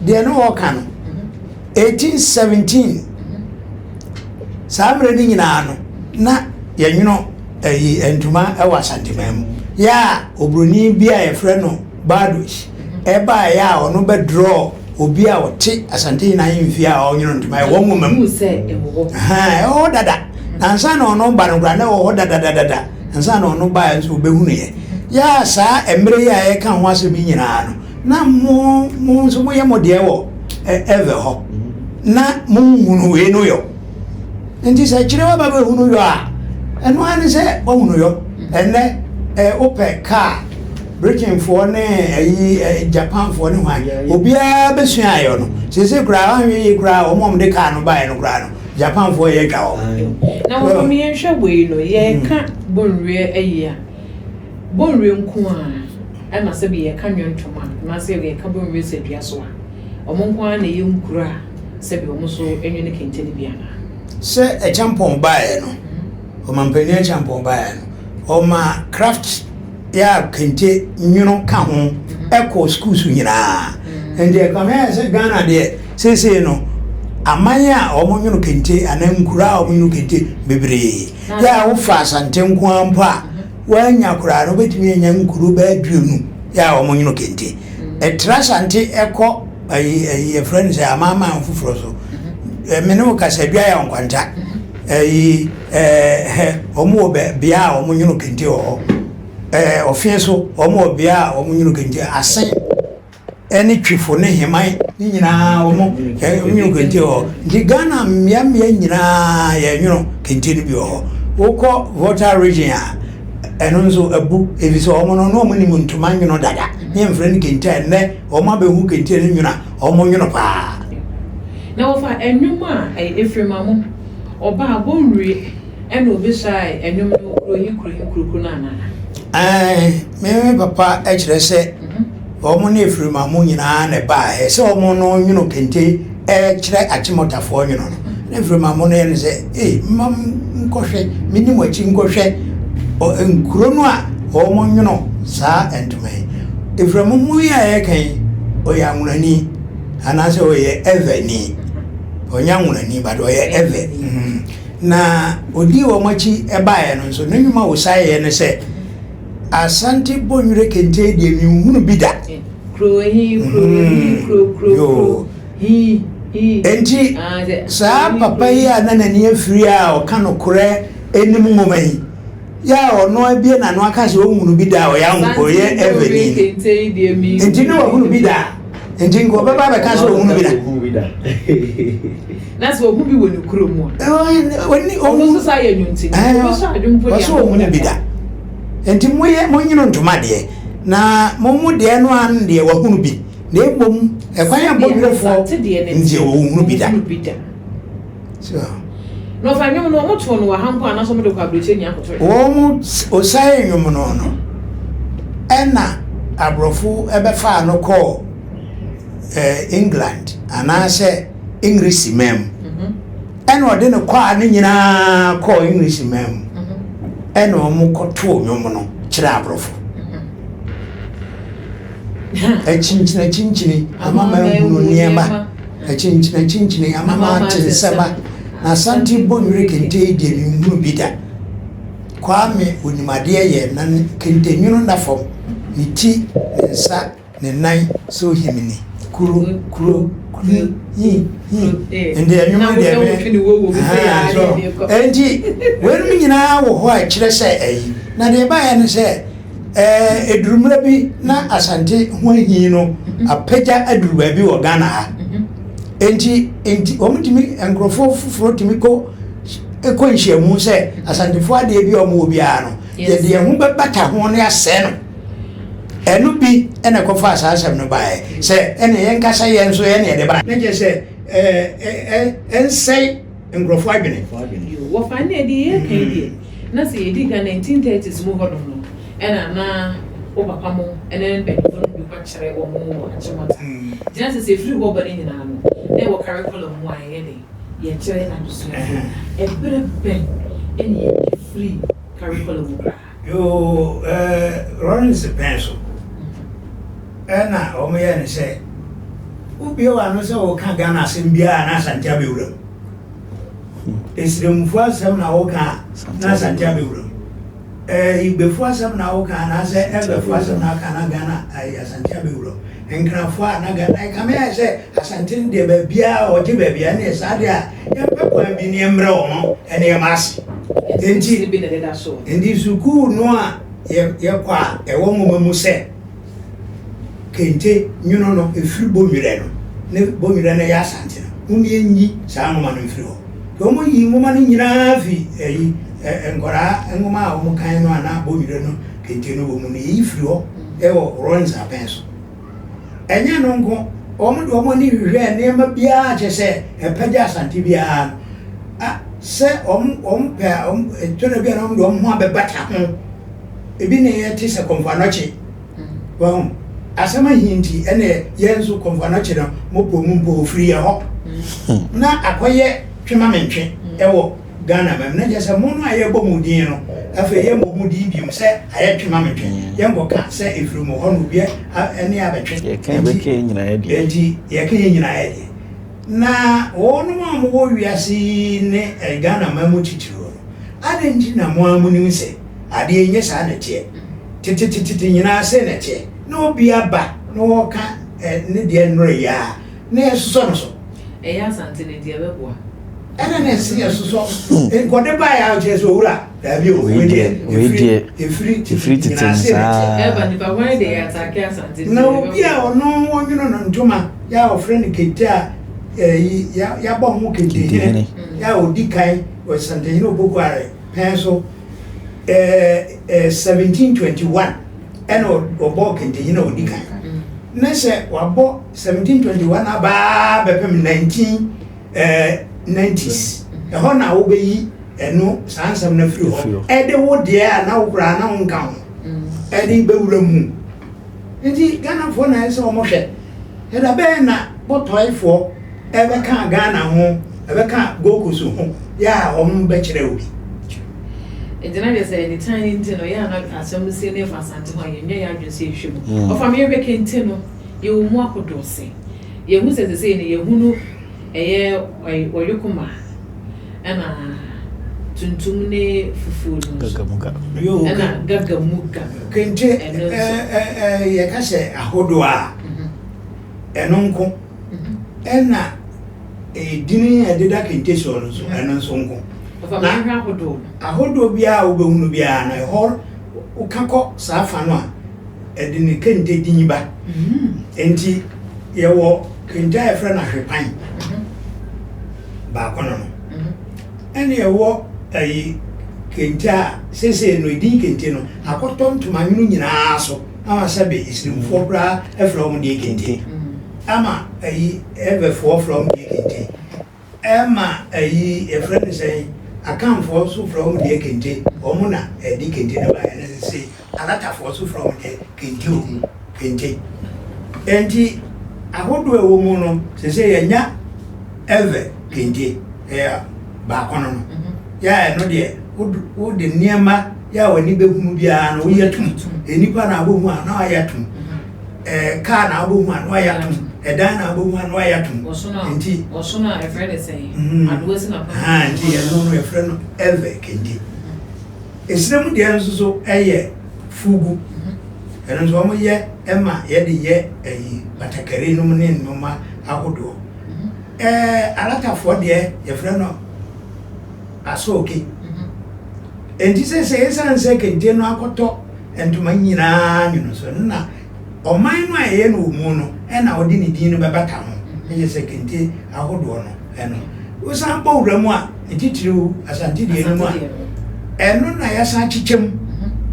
deɛ ne wɔka no, 1817 saa mmerɛ no nyinaa no, na yɛnwono ɛyi ntoma ɛwɔ Asanteman mu. Yɛ a oburoni bi a yɛfrɛ no Bardos ɛbaeɛ a ɔno bɛdrɔɔ obi a ɔte Asante Hene ahemfie a ɔnwono ntoma ɛwɔ nwoma mu. Ɛwɔ hɔ dada. Na ansa na ɔno ba no koraa na ɛwɔ hɔ dadadadada. Ansa na ɔno baeɛ nso ɔbɛhunuiɛ. Yɛ a saa mmerɛ yi a yɛka ho asɛm yi nyinaa no, na mo mo nso moyɛ mo deɛ wɔ ɛvɛ hɔ. Na monhunu wei no yɔ. Nti sɛ kyerɛ waba bɛhunu yɔ a, ɛno ara ne sɛ wahunu yɔ. Ɛnnɛ ɛ wopɛ kaa Britainfoɔ ne ayi ɛ Japanfoɔ ne hwan obiara bɛsua ayɔ no. Seesei koraa wanhwɛ yie koraa wɔn a wɔde kaa no baeɛ no koraa no Japanfoɔ yɛ atwa wɔn. Na wɔfa me yɛnhwɛ wei no yɛka bonwire ayi a bonwire nko a ɛna sɛbi yɛka nwentoma anaasɛ yɛka bonwire sɛ dua so a wɔn nko ara na ɛyɛ nkuro a sɛbi wɔn nso nwene kente no bi anaa? Sɛ Acheampong baeɛ no, Ɔmampanin Acheampong baeɛ no, ɔmaa craft yɛ a kente nwono ka ho kɔɔ schools nyinaa. Nti ɛkame ayɛ sɛ Ghana deɛ seesei no, aman a wɔnwono kente anaa nkuro a wɔnwono kente bebree. Yɛ a wofa Asante nko ara mpo a, woannya koraa no wobɛtumi anya nkuro bɛyɛ 20 yɛ a wɔnwono kente. Ɛtra Asante kɔ ayi ayi yɛfrɛ no sɛ amanaman foforɔ so. Me ne wo kasa dua yɛ nkwanta. Ayi ɛɛ wɔn wɔ bɛ bea a wɔn nwono kente wɔ hɔ. Ɛɛ ɔfeɛ so wɔn wɔ bea a wɔn nwono kente ase ɛne twifo ne heman ne nyinaa wɔn nwono kente wɔ hɔ. Nti Ghana mmea mmea nyinaa yɛ nwono kente no bi wɔ hɔ. Wokɔ Volta region a ɛno nso abu efisɛ wɔn no na wɔn nim ntoma nwono dada ne yɛn frɛ no kente a ɛnnɛ wɔn abɛhu kente no nwono a wɔn nwono paa. Na wɔfa nnwom a ɛyɛ Ephraim Amoh, ɔbaa Bonwire ɛna obesuae nnwom no kuro he kuro he kuro kuro no anaa? Ae, me me papa kyerɛ sɛ wɔn ne Ephraim Amoh nyinaa na ɛbaa hɛ sɛ wɔn no nwono kente kyerɛ Achimotafɔɔ nwono no. Na Ephraim Amoh no yɛ no sɛ, ei, mma nkɔhwɛ, menni mo akyi nkɔhwɛ nkuro no a wɔn nwono saa ntoma yi. Ephraim Amoh yi a yɛreka yi, ɔyɛ Anwonani. Anaasɛ ɔyɛ Eveni. Ɔnyɛ Anwonani, but ɔyɛ Ewe. Mm. Na ɔdii wɔn akyi baeɛ no nso, ne nnwuma a ɔsaeɛ ne sɛ, Asante Bonwire kente deɛ menhunu bi da. Kuro hi, kuro hi, kuro, kuro, kuro, hi, hi. Enti, saa papa yi a na n'ani afiri a ɔka nokorɛ anim nwoma yi, Yɛ a ɔno abue n'ano aka sɛ ɔnhunu bi da a ɔyɛ ahu ɔyɛ ɛvɛni no nti ne wahunu bi da nti nka ɔbɛba abɛka sɛ ɔhunu bi da. Na sɛ ɔhu bi wɔ ne kuro mu a ɔno nso saa yɛ nnwonti ɔsɛ ɔhunu bi da nti moyɛ monwono ntoma deɛ na mo mo deɛ no ano deɛ wahunu bi na mmom ɛkwan a bɔdwerɛfoɔ nti ɔhunu bi da. So. Na ɔfa nnwom no, wɔn too no wɔ ha mpo anaasɛ wɔn de kɔ aburokyire nyinaa kɔtɔe? Wɔn osae nnwom no no, ɛna aborɔfo bɛfaa no kɔɔ eh, England anaasɛ English man mu. Mhm. Ɛna ɔde ne kɔa no nyinaa kɔɔ English man mu. Mhm. Ɛna wɔn kɔtoo nnwom no kyerɛ aborɔfo. Mhm. Akyinkyini akyinkyini ama mahunu nneɛma. Akyinkyini akyinkyini ama mate nsɛma. Na Asante Bonwire kente yi deɛ menhunu bi da. Kwame onim adeɛ yɛ na kente nwunu nna fam. Ne ti, ne nsa, ne nan so himini. Kuro, kuro, hi, hi, hi. Nti ɛnwom deɛ me. Enti weinom nyinaa wɔ hɔ a ɛkyerɛ sɛ ɛyi. Na deɛ ɛbaeɛ ne sɛ, ɛɛ ɛduru mmerɛ bi na Asante ho ahi no apagya aduru baabi wɔ Ghana ha. Enti, enti wɔn tumi, nkurɔfoɔ foforɔ tumi kɔ kɔ nhyiamu sɛ Asantefoɔ adeɛ bi a wɔn wɔ biara no, yɛde yɛn ho bɛbata ho ne asɛe no. Ɛno bi ɛna ɛkɔfaa saa asɛm no baeɛ sɛ ɛne yɛn kasa yɛn nso yɛn na yɛde baeɛ. Na kyerɛ sɛ ɛɛ ɛnsɛe nkurɔfoɔ adwene. Wɔfa ne ɛde yɛ kan deɛ na sɛ yɛdi kan 1930s mu hɔnom no, ɛna na wo papa mo ɛne mpanyinfoɔ no bi kɔkyerɛ wɔn wɔ Achimota. Gyina sɛ ɛfiri hɔ ba no nyinaa no, na ɛwɔ curriculum mu a ɛyɛ den yɛkyerɛ adesuafoɔ. Ɛberɛ bɛn ɛne yɛfiri curriculum mu koraa? Yoo, Rawlings pɛn so ɛna wɔn yɛ ne sɛ wobie w'ano sɛ wɔka Ghana asɛm biara na Asante abɛwura mu. Esiremfoɔ asɛm na wɔka a na Asante abɛwura mu. Igbefoɔ asɛm na wɔka anaasɛ Ɛbɛfoɔ asɛm na wɔka na Ghana ayi Asante abɛwura mu. Nkrafoɔ a na Ghana ɛkame ayɛ sɛ Asante no deɛ baabiara ɔgye baabiara ne saa deɛ a yɛmpɛ kwan bi ne yɛmmerɛ wɔn nneɛma ase. Nti sukuu no a yɛkɔ a ɛwɔ nwoma mu sɛ kente nwono no ɛfiri Bonwire no ne Bonwire no yɛ Asante no, mom yɛnyi saa nwoma no mfiri hɔ. Nti wɔn yi nwoma no nyinaa fi ɛyi nkwadaa nwoma a wɔn kan no a na Bonwire no kente no wɔ mu no, yɛyi firi hɔ ɛwɔ Rawlings apɛn so. Ɛnyɛ no nko, wɔn de wɔn ani hwehwɛɛ nneɛma biara kyerɛ sɛ ɛpɛgya Asante biara no. A sɛ wɔn pɛ a, wɔn ɛtɔ da bi a na wɔn de wɔn ho abɛbata ho. Ebi na yɛte sɛ Kɔmfo Anɔkye. Wahu? Asɛm ahi nti ɛna yɛn nso Kɔmfo Anɔkye no mopɔ mu mpo ofiri yɛ hɔ. Na akɔyɛ twema mentwe ɛwɔ Ghana mam. Na kyerɛ sɛ mo no a yɛbɔ mo din no, afei yɛmmɔ mo din biom sɛ ayɛ twema mentwe. Yɛnkɔka sɛ ɛfiri mo hɔ na obi ɛne abɛtwe. Enti yɛka yɛn nyinaa yɛ deɛ. Na wɔnom a wɔwɔ wiase yi ne Ghana man mu titiriw no, adɛn nti na mo ara monim sɛ adeɛ yi nyɛ saa na ɛteɛ? Tetetetete nyinaa sei na ɛteɛ. Na obi aba na ɔreka ne deɛ nnora yi ara na yɛsosɔ no so. Ɛyɛ Asante no deɛ ɛbɛboa. Ɛna na ɛsɛ yɛsosɔ. Nkɔde baeɛ a ɔkyerɛ sɛ owura daabi o, wei deɛ ɛfiri tete nyinaa sei na ɛteɛ. Ɛba nipa hwan deɛ yɛ atake Asante Na obi a ɔno ɔnwono no ntoma yɛ a wɔfrɛ no kente a ɛyi yɛabɔ ho kentehene yɛ a ɔdi kan wɔ Santehene Opoku Are pɛn so ɛɛ 1721 ɛna ɔbɔɔ kentehene a ɔdi kan. Ne sɛ wabɔ 1721 abaa bɛpem 1990s, ɛhɔ na wobɛyi ɛno saa nsɛm no afiri hɔ ɛde wo deɛ a na wo koraa na wonka ho ɛde bɛwura mu. Nti Ghanafoɔ na ɛsɛ wɔn hwɛ. Ɛda bɛn na bɔtɔefoɔ ɛbɛka Ghana ho, ɛbɛka Gold Coast ho, yɛ a wɔn bɛkyerɛ obi? Nti na kyerɛ sɛ nitan no nti no, yɛ a na asɛm no sie na ɛfa Asante ho a, yɛnyɛ yɛn adwene sɛ yɛhwɛ mu. Ɔfa me yɛhwɛ kente no, yɛwɔ mu ahodoɔ sɛ. Yɛhu sɛ sesei no yɛhunu ɛyɛ ɔyokoma ɛna tuntum ne fufuo no nso. Ɛna gagamuga. Kente yɛka sɛ ahodoɔ a, ɛno nko. Ɛna edini a ɛdeda kente soɔ no nso, ɛno nso nko. Na ahodoɔ biara a wobɛhunu biara no, ɛhɔ woka kɔ saa fa no a, ɛde ne kente din ba. Nti yɛwɔ kente a yɛfrɛ no ahwepan baako no. Ɛne ɛwɔ ɛyi kente a seesei no edin kente no akɔtɔ ntoma nwono nyinaa so ama sɛbe Esirimfoɔ koraa ɛfrɛ wɔn deɛ kente, ama ɛyi Ɛvɛfoɔ frɛ wɔn deɛ kente, ɛma ɛyi yɛfrɛ no sɛn, Akanfoɔ nso frɛ wɔn deɛ kente, wɔn na ɛde kente no baeɛ. Na seesei Alatafoɔ nso frɛ wɔn deɛ kente o, kente. Enti ahodoɔ a ɛwɔ mu no, seesei yɛnya Ɛvɛ kente ɛyɛ baako no. Yɛ a ɛno deɛ wode nneɛma yɛ a w'ani bɛhunu biara no woyɛ tum. Nnipa na wobɛhu a na wayɛ atum. Kaa na wobɛhu a na wayɛ atum. Ɛdan na wobɛhu a na wayɛ atum. Nti ɔsono a yɛfrɛ no sɛn? Adoa si na pa. Nti ɛno no yɛfrɛ no Ɛvɛ kente. Esire mu deɛ nso so ɛyɛ fugu. Ɛno nso wɔn yɛ ɛma yɛde yɛ ɛyi batakari nom ne nneɛma ahodoɔ. Alatafoɔ deɛ yɛfrɛ no asooke. Enti seesei esiane sɛ kente no akɔtɔ ntoma nyinaa nwono so no na ɔman no a ɛyɛ no wɔ mu no na wɔde ne din no bɛbata ho, na kyerɛ sɛ kente ahodoɔ no ɛno. Wosan bɔ wura mu a, ne titiriw Asante deɛ no mu a, ɛno na yɛasan akyekyɛ mu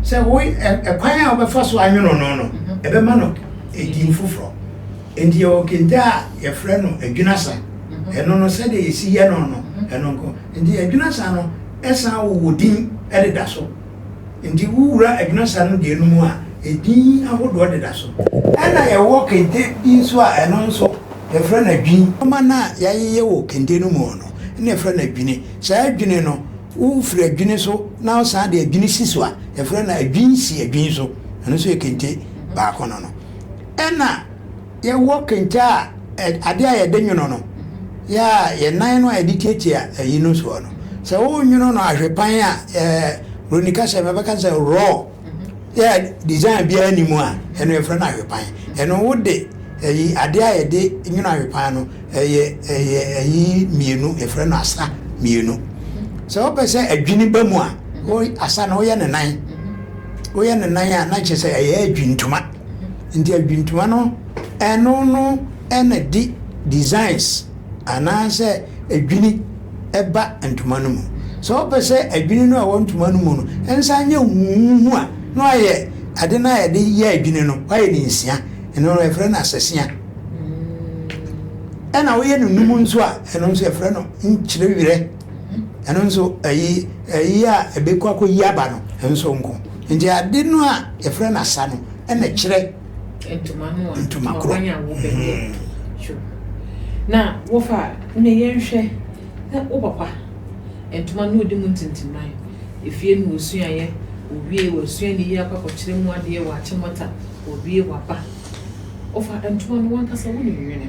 sɛ wo ɛkwan a wobɛfa so anwono no no, ɛbɛma no edin foforɔ. Enti yɛwɔ kente a yɛfrɛ no adwinasa. Ɛno no sɛdeɛ yɛsi yɛ no no, ɛno nko. Enti adwinasa no san wowɔ din deda so. Enti wowura adwinasa no deɛ no mu a, edin ahodoɔ deda so. Ɛna yɛwɔ kente bi nso a ɛno nso yɛfrɛ no adwini. Nneɛma no a yɛayeyɛ wɔ kente no mu no na yɛfrɛ no adwini. Saa adwini no, wofiri adwini so na wosan de adwini si so a, yɛfrɛ no adwini si adwini so. Ɛno nso yɛ kente baako no no. Ɛna yɛwɔ kente a adeɛ a yɛde nwono no, yɛ a yɛn nan no a yɛde tiatia ayi no soɔ no, sɛ wonwono no ahwepan a, ɛɛ Buroni kasa mu ɛbɛka sɛ raw, yɛ a design biara nni mu a, ɛno yɛfrɛ no ahwepan. Ɛno wode ɛyi adeɛ a yɛde nwono ahwepan no, ɛyɛ ɛyɛ ayi mmienu, yɛfrɛ no asa mmienu. Sɛ wopɛ sɛ adwini ba mu a, wo asa no woyɛ ne nan. Woyɛ ne nan a na kyerɛ sɛ ɛyɛ adwintoma. Nti adwintoma no ɛno no na ɛde designs anaasɛ adwini ɛba ntoma no mu. Sɛ wopɛ sɛ adwini no a ɛwɔ ntoma no mu no nsan nyɛ huhuuhu a, na wayɛ ade no a yɛde yɛ adwini no, wayɛ no nsia. Ɛno no yɛfrɛ no asɛsea. Ɛna woyɛ no num nso a, ɛno nso yɛfrɛ no nkyerɛwerɛ. Ɛno nso ɛyi ɛyi a ɛbɛkɔ akɔyi aba no nso nko. Nti ade no a yɛfrɛ no asa no na ɛkyerɛ ntoma no a ntoma korɔ. a wobɛyɛ. Sure. Na wɔfa ne yɛnhwɛ na wo papa ntoma no ɔdi mu ntintiman efie no wɔsuaeɛ owie wɔasua ne yie akɔ akɔkyerɛ mu adeɛ wɔ akyemɔta owie waba wɔfa ntoma no wankasa wo ne nwene.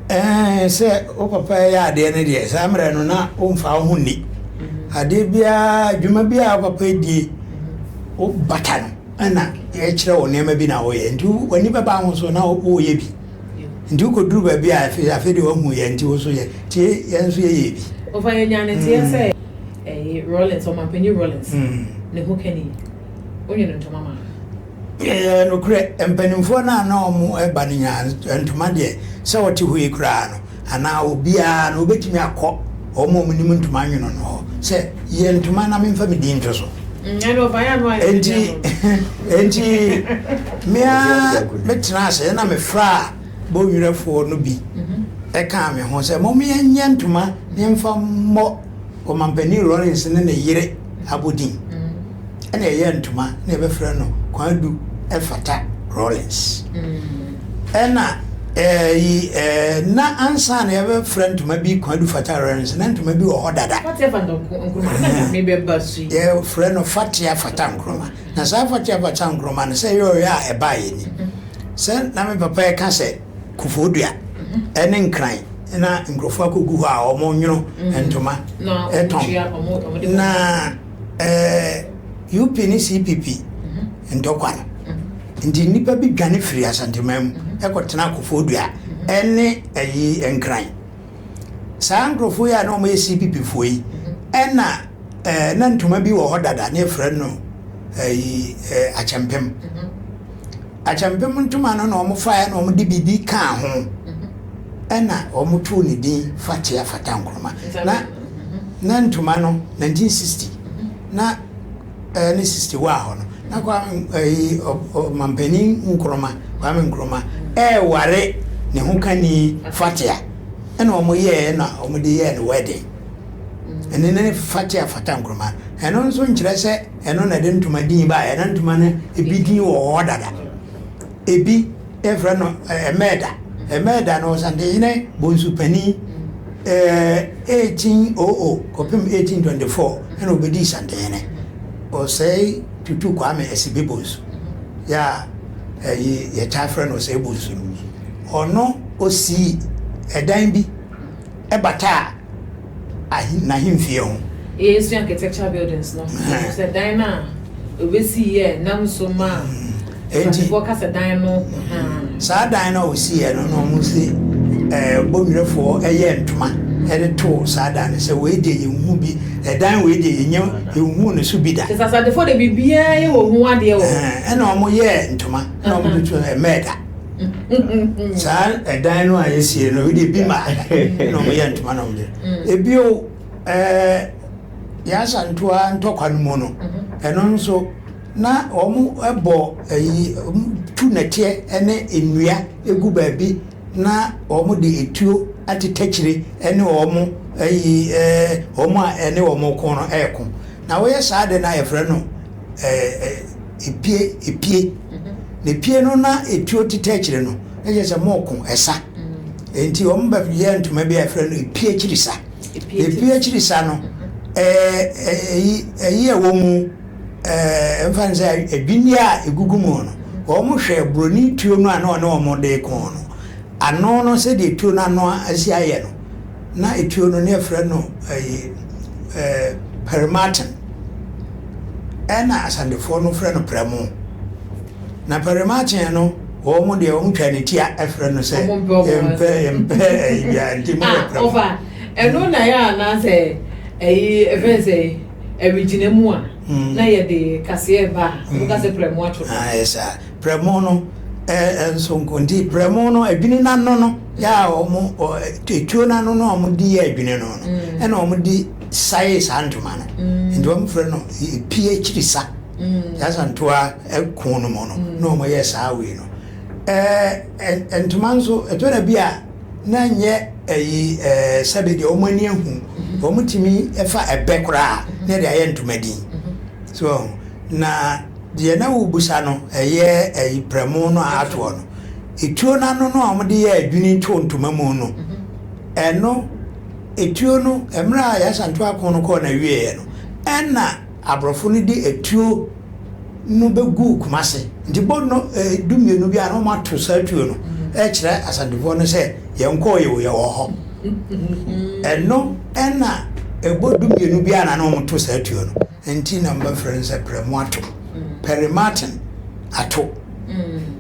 Ɛɛ sɛ wo papa yɛ adeɛ no deɛ saa mmerɛ no na womfa wo ho nni. Adeɛ biara dwuma biara wo papa die wo bata no ɛna yɛkyerɛ wo nneɛma bi na woyɛ nti w'ani bɛba ho so na woyɛ bi nti wokɔduru baabi a afei afei deɛ wahu yɛ nti wo so yɛ nti yɛn nso yɛyɛ bi. Ɔfa yɛ nya ne teɛ sɛ ɛyi Rawlings ɔmanpanyin Rawlings ne ho kani wonye no ntoma ma. Ɛyɛ nokorɛ, mpanimfoɔ no a na wɔreba no nyinaa, ntoma deɛ, sɛ wɔte hɔ yi koraa no, anaa obiara no, ɔbɛtumi akɔ wɔn a wɔnim ntoma nwono no hɔ sɛ, yɛ ntoma na memfa me din nto so. Enti, enti me ara metenaa ase na mefraa bɔnwerɛfoɔ no bi kaa me ho sɛ, mom yɛnyɛ ntoma na yɛmfa mmɔ Ɔmampanin Rawlings ne ne yere abɔdin. Ɛna ɛyɛɛ ntoma na yɛbɛfrɛ no Kwadu Fata Rawlings. Ɛna ɛyi ɛɛ na ansa na yɛbɛfrɛ ntoma bi Kwadu Fata Rawlings na ntoma bi wɔ hɔ dada. Fatia Fata Nkrumah na na mebɛba so yi. Yɛfrɛ no Fatia Fata Nkrumah. Na saa Fatia Fata Nkrumah no sɛ ɛyɛ ɔyɛ a ɛbaeɛ ni. Sɛ na me papa ɛka sɛ Koforidua ɛne Nkran na nkurɔfoɔ akɔgu hɔ a wɔnwono ntoma ɛtɔn. Na ɛɛ UP ne CPP ntɔkwa no nti nnipa bi dwane firi Asanteman mu ɛkɔtena Koforidua ɛne ɛyi Nkran. Saa nkurɔfoɔ yi a na wɔyɛ CPP foɔ yi ɛna ɛɛ na ntoma bi wɔ hɔ dada ne yɛfrɛ no ɛyi ɛɛ akyɛmpem. Akyɛmpem ntoma no na wɔfaeɛ na wɔde biribi kaa ho ɛna wɔtoo ne din Fatia Fata Nkrumah. Na na ntoma no 1960 na ɛne 61 hɔ no na Kwame ɛyi ɔmampanin Nkrumah Kwame Nkrumah ɛreware ne ho kani Fatia ɛna wɔn yɛɛ na wɔn de yɛɛ no wedding ɛne ne Fatia Fata Nkrumah ɛno nso nkyerɛ sɛ ɛno na ɛde ntoma din baeɛ na ntoma no ebi din wɔ hɔ dada ebi yɛfrɛ no ɛmɛɛda ɛmɛɛda no Ɔsantehene Bonsu panin ɛɛ 1800 kɔpem 1824 ɛna ɔbɛdii Santehene Ɔsɛe Tutu Kwame Asibe Bonsu yɛ a ɛyi yɛtaa frɛ no Ɔsɛe Bonsu no ɔno ɔsii ɛdan bi ɛbataa ahe n'ahemfie ho. Yɛsua architecture buildings no, yɛhu sɛ dan no a obesii yɛ nam so ma Asantefoɔ ka sɛ dan no haa. Saa dan no a ɔsiiɛ no na wɔn se ɛɛ Bonwerɛfoɔ yɛ ntoma. de too saa dan no sɛ wei deɛ yɛnhu bi, ɛdan wei deɛ yɛnyɛ yɛnhu ne so bi da. Kyerɛ sɛ Asantefoɔ deɛ biribiara yɛ wɔn ho adeɛ wɔ hɔ. Ɛna wɔn yɛɛ ntoma ɛna wɔn de to ɛmɛɛ da. Saa ɛdan no a yɛsie no wei deɛ bi maa da ɛna wɔn yɛɛ ntoma na wɔn de. Ebio ɛɛ yɛn Asantewa ntɔkwa no mu no ɛno nso na wɔn bɔ ɛyi wɔn tu nɛteɛ ne nnua egu baabi. na wɔde etuo atetakyire ne wɔn ayi ɛɛ wɔn a ɛne wɔn ko no ɛreko. Na wɔyɛ saa de no a yɛfrɛ no ɛɛ epie epie. Na epie no na etuo teta akyire no na kyerɛ sɛ moko ɛsa. Nti wɔn bɛyɛ ntoma bi a yɛfrɛ no epie akyiri sa. Epie akyiri sa no ɛɛ ɛyi ɛyi a ɛwɔ mu. ɛɛ mfa no sɛ adwinneɛ a ɛgugu mu no, wɔhwɛ buroni tuo no a na ɔne wɔn de reko no, ano no sɛdeɛ tuo no ano asi ayɛ no, na etuo no ne yɛfrɛ no ɛyi ɛɛ perimaten, ɛna asantefoɔ no frɛ no prɛmo. Na perimaten no wɔn deɛ wɔn twa ne ti a ɛfrɛ no sɛ yɛmpɛ yɛmpɛ ɛyi bia nti mo yɛ prɛmo. Ɔfa ɛno na yɛ anaasɛ ɛyi ɛfɛn sɛ. Ɛregyina mu a, na yɛde kaseɛ reba a, wɔka sɛ prɛmo ato no. Ayɛ saa. Prɛmo no nso nko nti prɛmo no adwini no ano no yɛ a wɔn etuo no ano no a wɔde yɛ adwini no no ɛna wɔde sae saa ntoma no nti wɔn frɛ no epie akyiri sa yasa ntoa ɛko no mu no na wɔn yɛ saa wei no ɛɛ ntoma nso ɛtɔ da bi a. na nyɛ ɛyi ɛɛ sɛbi deɛ wɔn ani ahu wɔn tumi fa ɛbɛ koraa na ɛde ayɛ ntoma din so na deɛ na wobusa no ɛyɛ ɛyi prɛmo no a atoɔ no etuo no ano no a wɔde yɛ adwini to ntoma mu no ɛno etuo no mmerɛ a yɛasanto ako no kɔɔ na wieɛ no ɛna aborɔfo no de etuo no bɛguu Kumase. Nti bɔ no 12 bi a na wɔato saa tuo no ɛkyerɛ Asantefoɔ no sɛ yɛn kɔɔ yɛ o yɛwɔ hɔ. Ɛno ɛna ɛbɔ 12 bi a na na wɔto saa tuo no. Nti na mbɛfrɛ no sɛ Prɛmo ato. Perry Martin ato.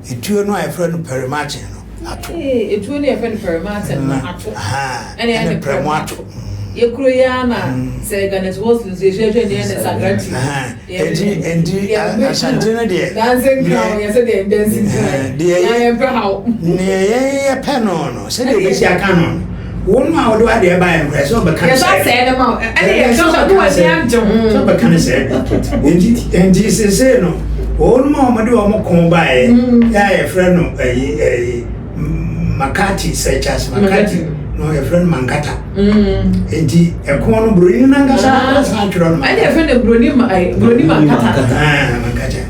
Etuo no a yɛfrɛ no Perry Martin no ato. Etuo no yɛfrɛ no Perry Martin no ato. Ɛne Prɛmo ato. Yɛ kuro yi ara na sɛ Garnet Wolseley nso yɛhwehwɛ ne ɛne Sagrati. Enti enti Asante no deɛ. Danse nkira wɔn yɛ sɛ deɛ ndansi nkira yɛ. Yɛn yɛn pɛ haw. Neɛ yɛn yɛ pɛ no no sɛdeɛ obesi aka no no wɔn a wɔde adeɛ ba yɛn koraa sɛ ɔbɛka no sɛ. Yɛba sɛɛ no ma ɛne yɛ ka sɛ wɔn ani agye ho. Sɛ ɔbɛka no sɛ enti enti sese no wɔn a wɔde wɔn ko baeɛ yɛ a yɛfrɛ no ɛyi ɛyi. Makati Sir Charles Makati no yɛfrɛ no Mankata mm. nti ɛko no buroni no nankasa ah. san atwerɛ no ɛne yɛfrɛ no buroni eh, buroni Mankata ah, Mankata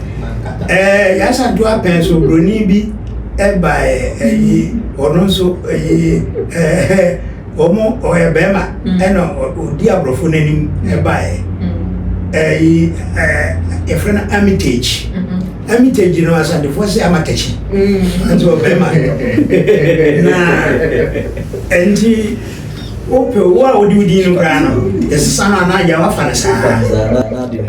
ɛɛ yasanto apɛn so buroni bi ɛbaeɛ ɛyi ɔno nso ɛyi ɛɛ Wɔn ɔyɛ bɛrima mm. ɛna ɔdi aborɔfo n'anim ɛbaeɛ mm. ɛyi ɛɛ yɛfrɛ no Armitage mm-hmm. Armitage no asantefoɔ sɛ amatakyi mm. nti ɔbɛrima na ɛnti wopɛ wo a wode wo din no koraa no yɛsesa no anaa agya wafa no saa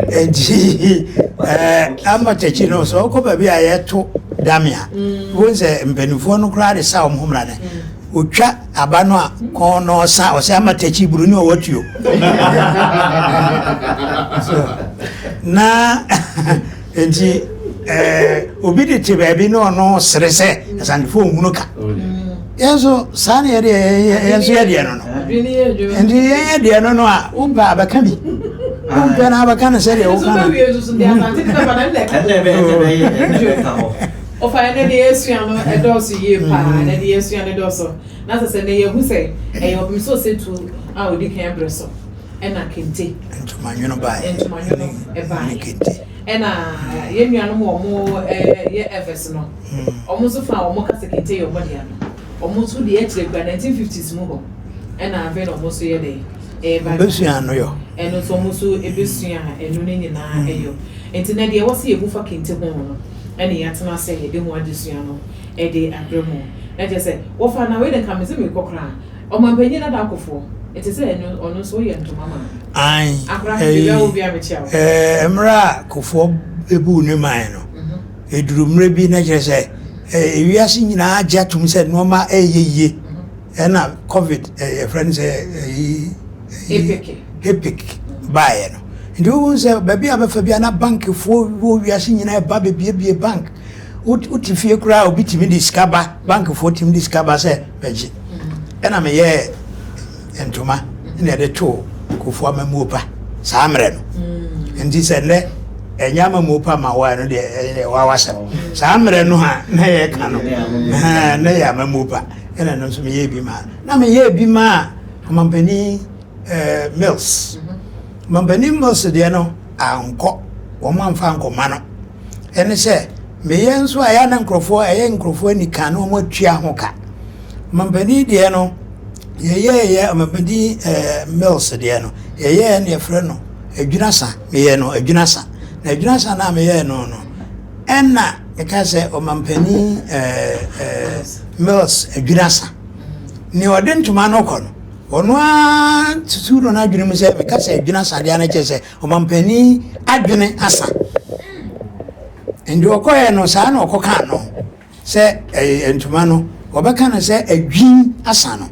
ɛnti ɛɛ amatakyi no sɛ wokɔ baabi a yɛto dame a wohu sɛ mpanimfoɔ no koraa de sa wɔn ho mmara no Otwa aba no a kɔn na ɔsa ɔsɛ ama takyi buroni ɔwɔ tuo. So na nti ɛɛ obi de te baabi na ɔno sere sɛ asantefo ohunu ka. Yɛn nso saa na yɛde yɛn nso yɛ deɛ no no. Nti yɛn yɛ deɛ no no a wopɛ abɛka bi. Wompɛ no abɛka no sɛdeɛ woka no. Ɔfa ɛnɛ deɛ yɛsua no ɛdɔɔso yie paa mm. ɛnɛ deɛ yɛsua no dɔɔso na sɛ sɛ nɛ yɛhu sɛ ɛyɛ ɔpem sɛ ɔsɛtu a ɔdi kan berɛ so ɛna kente ntomanwono baeɛ ntomanwono ɛbaeɛ ɛna yɛn nuanom wɔn yɛ ɛfɛs no wɔn nso fa wɔn kasa kente yɛ wɔn deɛ no wɔn nso deɛ akyire kura 1950s mu hɔ ɛna afei na wɔn nso yɛ dɛ ɛɛba bɛsua ano yɔ ɛno nso wɔn nso ɛbɛsua ɛno ne nyinaa ɛyɔ nti na deɛ ɛwɔ sɛ yɛbu fa kente ho no ɛne yɛatena ase a yɛde ho adesua no de abrɛ mo. Na kyerɛ sɛ, wɔfa na wei de nka mese mekɔ koraa. Ɔmanpanyin Nana Akufoɔ, ɛte sɛ ɛno ɔno nso woyɛ ntoma ma no. Ae, Akora, baabi a wɔ biara mekyia wo. Ɛɛ, mmerɛ a Kufuor buu ne man no, ɛduru mmerɛ bi na kyerɛ sɛ, ewiase nyinaa gye atom sɛ nnoɔma reyɛ yie. Ɛna covid yɛfrɛ no sɛ ɛyi HIPC baeɛ no. Nti wohu sɛ baabi a bɛfa bia na bankfoɔ wɔ wiase nyinaa ɛba bɛbiebie bank. Wote fie koraa obi tumi de sika ba, bankfoɔ tumi de sika ba sɛ bɛgye. Ɛna meyɛɛ ntoma na yɛde too Kufuor amammuo pa saa mmerɛ no. Nti sɛ nnɛ ɛnyɛ amammuo pa ma wo a ɛno deɛ ɛyɛ wawasɛm. Saa mmerɛ no a na yɛka no na yɛ amammuo pa ɛna ɛno nso meyɛɛ bi maa na meyɛɛ bi maa ɔmampanin eh, Mills. Ɔmampanin Mills deɛ no ankɔ wɔn amfa ankɔma no. Ɛne sɛ meyɛ nso a ɛyɛ na nkurɔfoɔ ɛyɛ nkurɔfoɔ anika na wɔn atua ho ka. Ɔmampanin deɛ no yɛyɛɛyɛ ɔmampanin ɛɛ Mills deɛ no yɛyɛɛ no yɛfrɛ no adwinasa meyɛɛ no adwinasa na adwinasa no a meyɛɛ no no ɛna meka sɛ ɔmampanin ɛɛ ɛɛ Mills adwinasa nea ɔde ntoma no kɔ no ɔno ara tutu no n'adwene mu sɛ meka sɛ adwinasa deɛ no kyerɛ sɛ ɔmampanin adwene asa nti ɔkɔɛ no saa na ɔkɔkaa no. Sɛ ɛyɛ ntoma no, wɔbɛka no sɛ adwin asa no.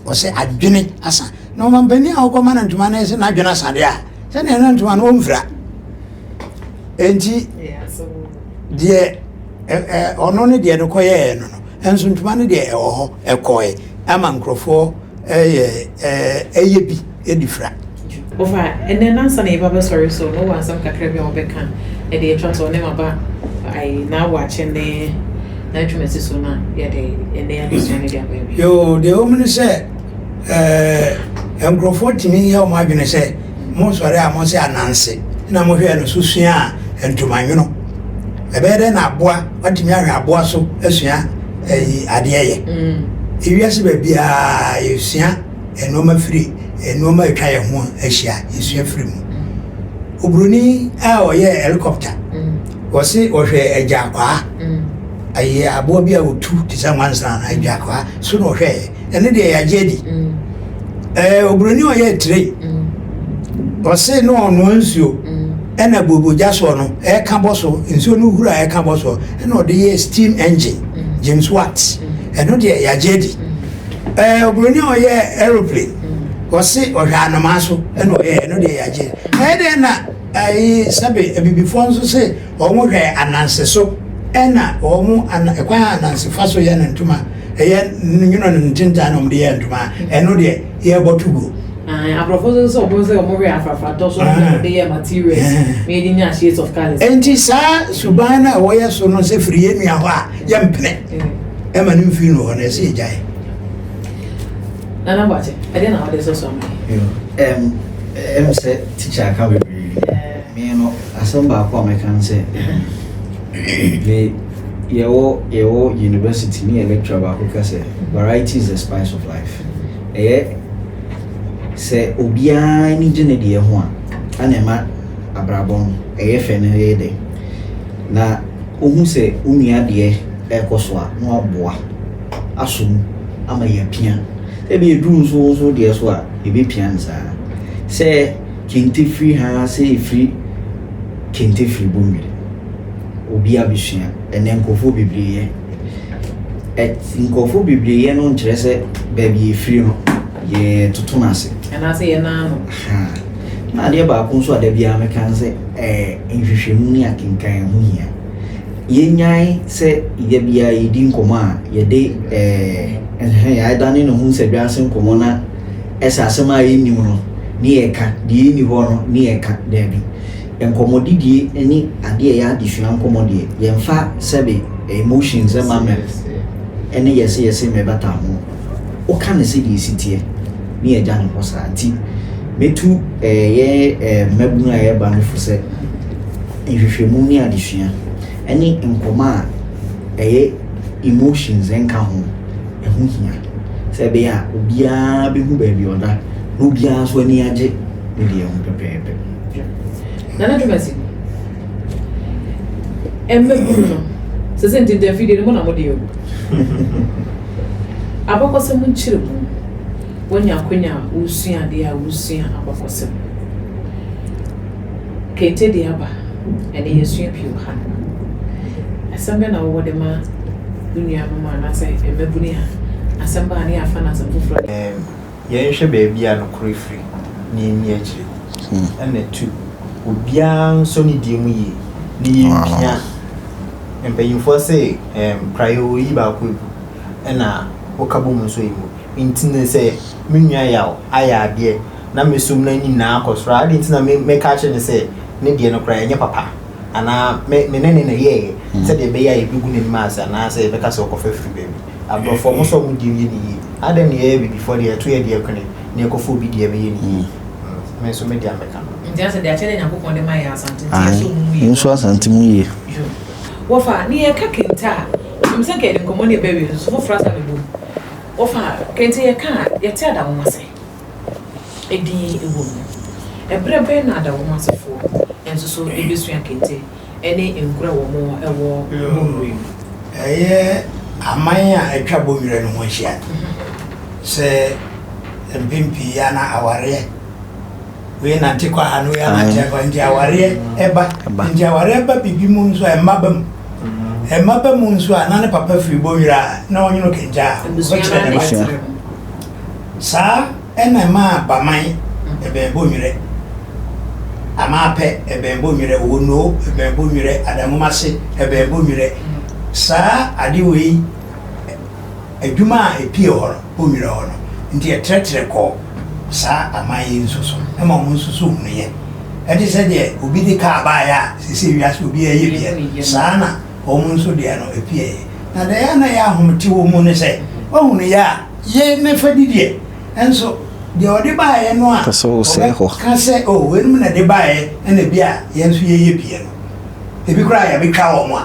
Wɔsɛ adwene asa. Na ɔmampanin a wokɔma no ntoma no sɛ n'adwene asa deɛ a, sɛdeɛ na ntoma no ɔmfira. Enti deɛ ɔno ne deɛ no kɔyɛɛ no no, nso ntoma no deɛ ɛwɔ hɔ, ɛkɔe ama nkurɔfoɔ ɛyɛ ɛyɛ bi ɛdi fira. Wɔfa, ɛnnɛ nnansa na yɛba bɛsɔre so no, wowɔ asɛm kakra bi a wobɛka de atwa toɔ ne maba ayi n'aboakye ne n'atwumasi so na yɛde ɛnnɛ adesua no de aba awie. Yoo, deɛ ɛwɔ mu ne sɛ, ɛɛ nkurɔfoɔ tumi yɛ wɔn adwene sɛ mosɔre a mose ananse na mohwɛɛ no so suaa ntomanwono. Ɛbɛyɛ dɛ na aboa watumi ahwɛ aboa so asua ɛyi adeɛ yɛ. Ewiase baabiara yɛsua nneɛma firi nneɛma a atwa yɛn ho ahyia, yɛsua firi mu. Oburoni a ɔyɛɛ helicopter, wɔse ɔhwɛ agyakwaa, ɛyɛ aboa bi a ɔtu te sɛ nwansena no, agyakwaa so na ɔhwɛɛ. Ɛno deɛ yɛagye adi. Ɛɛ oburoni a ɔyɛɛ train, ɔse na ɔnoa nsuo ɛna buobogya soɔ no ɛka bɔ so, nsuo no huru a ɛka bɔ soɔ, ɛna ɔde yɛɛ steam engine, James Watt. Ɛno deɛ yɛagye adi. Ɛɛ oburoni a ɔyɛ aeroplane ɔse ɔhwɛ anomaa so ɛna ɔyɛ ɛno deɛ yɛagye. Ɛyɛ dɛn na ɛyi sɛbe abibifoɔ nso se wɔn hwɛ ananse so ɛna wɔn ana ɛkwan a ananse fa so yɛ ne ntoma ɛyɛ nwono ne ntentan na wɔn de yɛ ntoma ɛno deɛ yɛbɔ to guo. Aborɔfo nso sɛ wɔn sɛ wɔn hwɛ afrafratɔ so na wɔde yɛ materials na yɛde nya shades of colours. Enti saa suban no a wɔyɛ so no sɛ firi yɛn nua hɔ a yɛmpene. Ɛma no mfiri no hɔ no ɛsɛ yɛgyae. Nana Boakye, ɛdeɛ na wɔde sɔsɔ ama yi? Ɛm ɛm sɛ teacher aka bebree. Me no asɛm baako a mɛka ne sɛ me yɛwɔ yɛwɔ university ne yɛ lecturer baako ka sɛ variety is the spice of life. Ɛyɛ sɛ obiara ani gye ne deɛ ho a ɛna ɛma abrabɔ no ɛyɛ fɛ no ɛyɛ dɛ. Na wohu sɛ wo nua deɛ rekɔ so a, na waboa asɔ mu ama yɛapia. Sɛ ebi eduru nso wo nso deɛ so a, yɛbɛpia no saa. Sɛ kente firi ha, sɛ efiri kente firi Bonwire, obi abɛsua. Ɛnɛ nkurɔfoɔ bebree yɛ. Ɛ nkurɔfoɔ bebree yɛ no nkyerɛ sɛ baabi efiri no, yɛtoto no ase. Anaasɛ yɛnan no. Ha. Na adeɛ baako nso a da biara meka ne sɛ, ɛɛ nhwehwɛmu ne akenkan ho hia. Yɛnnyae sɛ da biara yɛdi nkɔmmɔ a yɛde ɛɛ yɛadane ne ho nsɛdwaase nkɔmmɔ na ɛsɛ asɛm a yɛnnim no ne yɛka, deɛ ɛnni hɔ no ne yɛka. Daabi. Nkɔmmɔdidie ne adeɛ a ɛyɛ adesua nkɔmmɔ deɛ, yɛmfa sɛbe emotions mma mɛ ɛne yɛse yɛse mmɛbata ho. Woka no sɛdeɛ ɛsi teɛ ne yɛgya no hɔ saa. Nti mɛtu yɛn mmabunu a yɛreba no fo sɛ nhwehwɛmu ne adesua ne nkɔmmɔ a ɛyɛ emotions nka ho, ɛho hia sɛ ɛbɛyɛ a obiara bɛhu baabi ɔda na obiara nso ani agye ne deɛ ho pɛpɛɛpɛ. Nana Dwumasi, mmabunu no, sɛ sɛ ntintanfidie no mo na mode o. Abakɔsɛm nkyerɛmu, Woanya akwanya a woresua adeɛ a woresua abakɔsɛm. Kente deɛ aba, ɛnɛ yɛasua pii wɔ ha. Asɛm bɛn na wowɔ de ma wo nuanom anaasɛ mmabunu a Asɛm ba a ne yɛafa no asɛm foforɔ. Yɛnhwɛ baabi a nokorɛ firi na yɛnni akyire. Ɛna tu, obiara nsɔ ne deɛ mu yie na yɛmpia. Mpanyinfoɔ se praeɛ oyi baako agu ɛna woka bɔ mu nso ɛmu. Nti no sɛ me nua Yaw ayɛ adeɛ na mesom no ani nyinaa kɔ soro a, adɛn nti na mɛka akyerɛ no sɛ ne deɛ no koraa ɛnyɛ papa? Anaa me me ne no na ɛyɛeɛ sɛdeɛ ɛbɛyɛ a yɛbɛgu n'anim ase anaasɛ yɛbɛka sɛ ɔkɔfa firi baabi. Aborɔfo ɔmo sɛ ɔmo deɛ yɛ ne yie. Adɛn na yɛyɛ abibifoɔ deɛ yɛto yɛ deɛ kwene na yɛkɔfa obi deɛ bɛyɛ ne yie. Me nso me deɛ mɛka no. Nti asɛ deɛ akyɛdeɛ Nyankopɔn de ma yɛ Asante nti yɛsɔ ɔmo mu yie. Yɛnsɔ Asante mu yie. Yo. Wɔfa, ne yɛka kente a, menim sɛ nka yɛde nkɔmmɔ no reba awie nso foforɔ asan abɛbɔ mu. Wɔfa, kente yɛka a, yɛte Adawomase edin wɔ mu. Ɛberɛ bɛn na Adawomasefoɔ nso so bɛsua kente ne nkuro a wɔn wɔ Bonwire mu? Ɛyɛ aman a atwa Bonwire no ho ahyia. Sɛ mpɛn pii a na awareɛ wei nante kɔ ha na wei anante akɔ ha nti awareɛ ɛba nti awareɛ ba biribi mu nso a ɛmma ba mu ɛmma ba mu nso a na ne papa firi Bonwire a na ɔnwono kente a ɔbɛkyerɛ ne ba saa ɛna ɛmaa Baman ɛbɛn Bonwire Amaapɛ ɛbɛn Bonwire Owonoo ɛbɛn Bonwire Adanwomase ɛbɛn Bonwire saa ade wei adwuma a epie hɔ no, Bonwire hɔ no, nti ɛtrɛtrɛ kɔɔ saa aman yi nso so ma wɔn nso so hunuiɛ. Ɛte sɛ deɛ obi de kaa baeɛ a seesei wiase obiara yɛ bi no, saa na wɔn nso deɛ no epieeɛ. Na deɛ ɛyɛ a na ɛyɛ ahomete wɔ mu ne sɛ, wahunuiɛ a, yɛ ne fa di deɛ, nso deɛ ɔde baeɛ no a ɔbɛka sɛ, oh, weinom na ɛde baeɛ ɛna bi a yɛn nso yɛyɛ bi no, ebi koraa yɛabɛtwa wɔn a.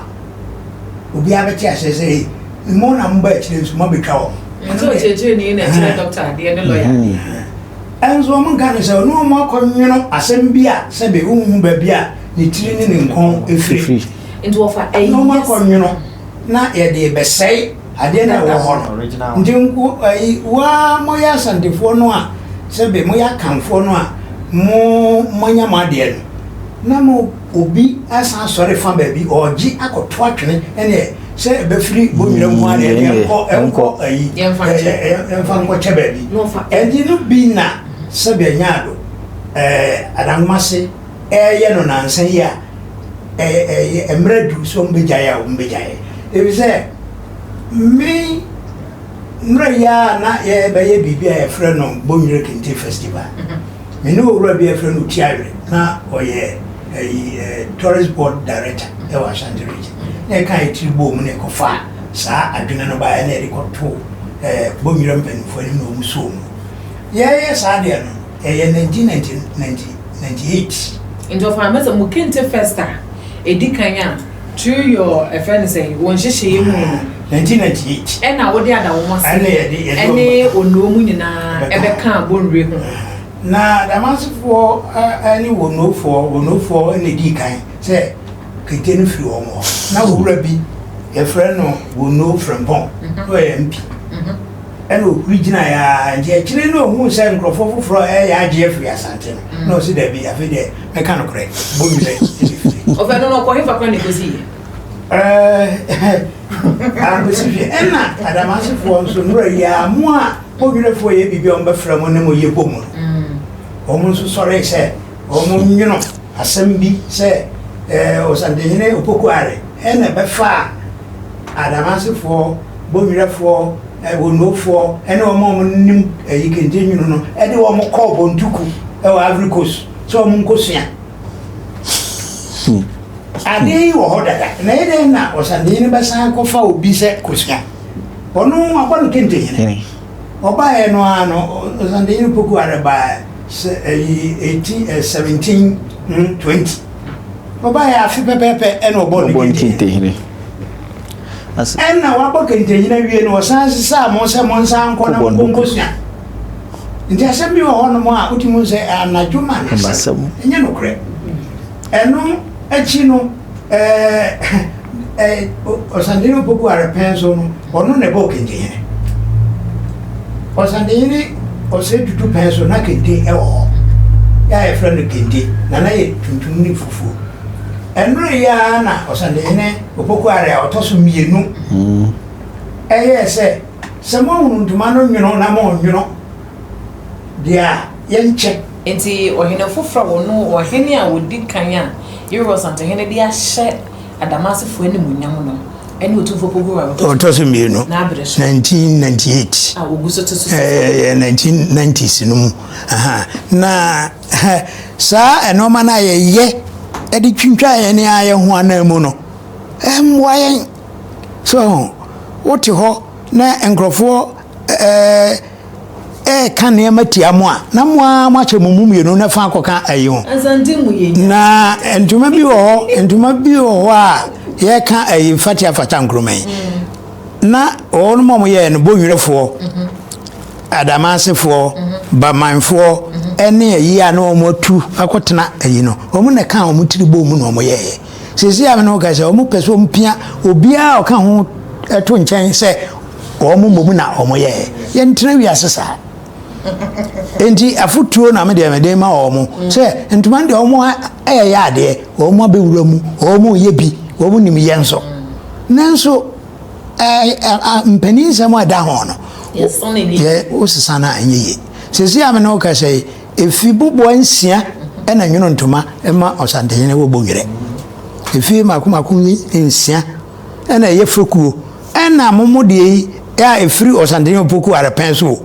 Obiara bɛte aseɛ sɛ ei, mo na moba akyire nso moabɛtwa wɔn. Nti ɔkyerɛkyerɛni na ɛkyerɛ dɔkta adeɛ ne lɔya adeɛ. Ɛnso wɔn nka no sɛ ɔne wɔn akɔnwono asɛm bi a sɛbe wonhu baabi a ne tiri ne ne nkɔn firi. Nti wɔfa ɛyɛ. Ne wɔn akɔnwono na yɛde rebɛsɛe adeɛ no a ɛwɔ hɔ no. Nti ayi wo ara moyɛ Asantefoɔ no a sɛbe moyɛ Akanfoɔ no a mo moanya mo adeɛ no na mo Obi asan asɔre fa baabi ɔregye akɔto atwene ɛneɛ sɛ ɛbɛfiri Bonwira nko ara deɛ ɛneɛ ɛnkɔ ɛnkɔ ayi yɛmfa nkɔkyɛ baabi ɛnti no bi na sɛdeɛ Nyaado ɛɛ Adanwomase ɛreyɛ no nansa yi a ɛyɛ ɛyɛ mmerɛ du sɛ wɔn bɛgyae a wɔn bɛgyae ɛfiri sɛ me mmerɛ yi a na yɛbɛyɛ biribi a yɛfrɛ no Bonwire Kente Festival. Me ne owura bi a yɛfrɛ no Otiawere, na ɔyɛ ɛyi eh, tourist board director ɛwɔ Ashanti region. Na yɛka yɛ tiri bɔɔ mu na yɛkɔfaa saa adwene no baeɛ na yɛde kɔtoo eh, Bonwira mpanimfoɔ anim na wɔn soo mu. Yɛyɛ saa deɛ no, ɛyɛ 1998. Nti ɔfaa me sɛ mo kente first a ɛdi kan a through your ɛfrɛ no sɛn wo nhyehyɛeɛ mu no. 1998. Ɛna wode Adawomase Ɛna yɛde yɛde wɔn ɛne Onuo mu nyinaa ɛbɛkaa Bonwire ho. Na Damasefoɔ ɛne Wonofoɔ, Wonofoɔ na ɛdii kan sɛ kente no firi wɔn hɔ. Na owura bi yɛfrɛ no Wono Frempong, na ɔyɛ MP. Ɛna ɔhuri gyinaeɛ ara, nti akyire no ɔhuu sɛ nkurɔfoɔ foforɔ reyɛ agye afiri Asante no, na ɔse dabi, afei deɛ mɛka nokorɛ, Bonwire na ɛfiri. Ɔfɛ no no ɔkɔ hefa koraa na ɛkɔsiiɛ? Ɛɛ, ankɔsi hwee. Ɛna Adamasefoɔ nso, nnora yi ara, mo a Bonwirefoɔ yɛ biribi a wɔbɛfrɛ mo ne mo yɛ bɔ mu no, wɔn nso sɔree sɛ wɔnwono asɛm bi sɛ ɛɛ Ɔsantehene Opoku Are ɛna ɛbɛfaa Adamasefoɔ, Bonwirɛfoɔ, Wonofoɔ ne wɔn a wɔnim ɛyi kente nwunu no de wɔn kɔɔ Bontuku wɔ Ivory Coast sɛ wɔn nkɔsua. Adeɛ yi wɔ hɔ dada na ɛyɛ dɛn na Ɔsantehene bɛsan akɔfa obi sɛ kɔsua? Ɔno abɔ no kente hene. Ɔbaeɛ no ara no Ɔsantehene Poku Are baa sɛ ɛyi 18 1720. Ɔbaeɛ afe pɛpɛɛpɛ ɛna ɔbɔɔ ne kente hene. Ɛna wabɔ kente hene awie no ɔsan sesaa mo sɛ monsan nkɔ na monkɔ nkɔsua. Nti asɛm bi wɔ hɔnom a wotumi hu sɛ anadwo ma n'asɛm ɛnyɛ nokorɛ. Ɛno akyi no ɛɛ Ɔsantehene Opoku Arepɛn so no ɔno na ɛbɔɔ kente hene. Ɔsantehene Osei Tutu pɛn so na kente wɔ hɔ. Yɛ a yɛfrɛ no kente na na yɛ tuntum ne fufuo. Ɛnore yi ara na Ɔsantehene Opoku Are a ɔtɔ so mmienu ɛyɛɛ sɛ. Sɛ moahunu ntoma no nwono na monnwono deɛ a, yɛnkyɛ. Enti ɔhene foforɔ a ɔno ɔhene a ɔdi kan a Yeroboam Asantehene de ahyɛ Adamasefoɔ animuonyam no ne Otumfoɔ Opoku Ware Ɔtɔ so mmienu, n'abere so 1998, a ɔgu so te so seesei. Ɛyɛ 1990s no mu. Aha. Na saa nnoɔma no a yɛyɛ de twintwan yɛn ara yɛn ho ananmu no, ɛmmoa yɛn. So wote hɔ na nkurɔfoɔ ɛɛ ɛreka nneɛma tia mo a, na mo ara moakyɛ mo mu mmienu na fa akɔka ayi ho. Na ntoma bi wɔ hɔ, ntoma bi wɔ hɔ a yɛka ayi fatia fata nkruma yi. Na wɔn a wɔyɛɛ no bonwerɛfoɔ, adamasefoɔ, bamanfoɔ ɛne ayi a na wɔn atu akɔtena ayi no, wɔn na ɛka wɔn tiri bɔ mu na wɔn yɛɛ. Seesei a me ne wo kasa yi, wɔpɛ sɛ wɔpia obiara a ɔka ho to nkyɛn sɛ wɔn mmom na wɔyɛɛ. Yɛntena wiase saa. Enti afotuo na me deɛ mede ma wɔn sɛ ntoma no deɛ wɔn ɛyɛ adeɛ, wɔn abɛwura mu, wɔn yɛ bi, wɔn nim yɛ nso. Nanso mpanin nsɛm a ɛda ho no, yɛ wosesa no a ɛnyɛ yie. Seesei a me ne wo kasa yi, Efi boboa nsia na nwono ntoma ma Ɔsantehene wɔ Bonwire. Efie mako mako nsia na ɛyɛ fekuo. Ɛna momo deɛ yi a ɛfiri Ɔsantehene Opoku Arepɛn so o.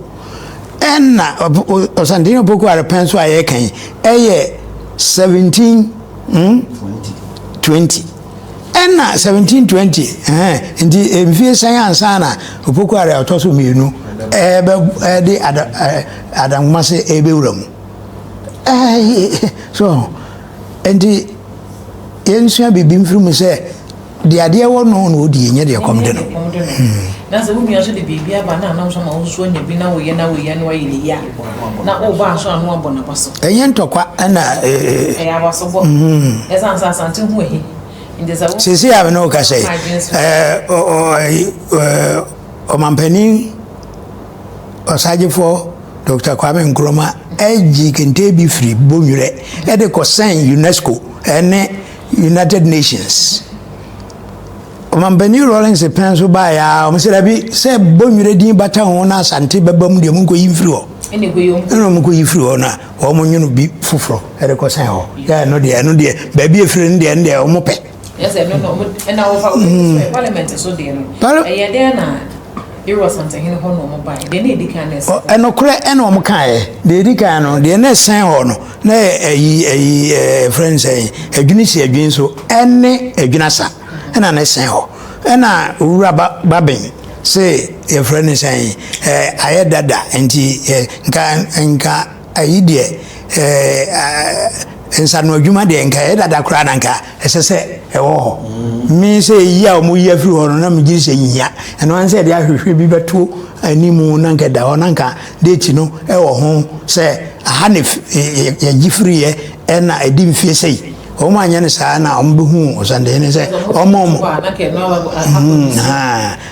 Ɛna Ɔsantehene Opoku Arepɛn so a yɛreka yi ɛyɛ 17 hmm, 20. Ɛna 1720 ɛhɛn nti mfie sɛn ansa na Opoku Are a ɔtɔ so mmienu ɛbɛ ɛde ada ɛɛ Adanwomase ɛbɛwura mu. Ɛɛ so nti yɛnsua biribi mfiri mu sɛ deɛ adeɛ wɔ no na ɔdi nyɛ deɛ kɔm de no. Na sɛ wo nua nso de biribi aba na anam so ma wo nso anya bi na woyɛ na woyɛ na wayɛ ne yie a na woba nso ano abɔ n'aba so. Ɛnyɛ ntɔkwa ɛna. Ɛyɛ abasobɔ. Ɛsan sɛ Asante ho ahi. Nti sɛ wo. Seesei a me ne wo kasa yi, ɛɛ ɔmampanin ɔsagyefoɔ Dr. Kwame Nkrumah ɛgye kente bi firi Bonwire ɛde kɔsɛn UNESCO ɛne United Nations. Ɔmampanin Rawlings pɛn so baeɛ a, wɔn sɛ dabi sɛ Bonwire din bata ho na Asante bɛba mu deɛ monkɔyi mfiri hɔ. Ɛna wɔn kɔyi firi hɔ na wɔn nwono bi foforɔ ɛde kɔsɛn hɔ. Yɛ ɛno deɛ ɛno deɛ baabi efiri no deɛ ɛno deɛ wɔn pɛ. Yɛ sɛ ɛno no ɛna wɔfa hmm. parliament so deɛ no ɛyɛ dɛn na Ɛnokorɛ ɛna wɔn kaeɛ, deɛ ɛdi kan no, deɛ na ɛsɛn hɔ no, na ɛyɛ ɛyi ɛyi ɛɛ frɛ no sɛn, adwini si adwini so, ɛne adwinasa ɛna na ɛsɛn hɔ. Ɛna owura ba baben se yɛfrɛ no sɛn, ɛɛ ayɛ dada nti ɛ nka nka ayi deɛ ɛɛ nsano adwuma deɛ nka ɛyɛ dada koraa na nka ɛsɛ sɛ ɛwɔ hɔ. Me sɛ eyi a wɔyi afiri hɔ no na megye sɛ nhia. Ɛno ara sɛ yɛde ahwehwɛ bi bɛto anim na nka ɛda hɔ na nka date no ɛwɔ ho sɛ aha na yɛgye firiiɛ ɛna ɛdi mfie sei. Wɔn anyɛ no saa na wɔn bɛhu ɔsantehene sɛ wɔn wɔn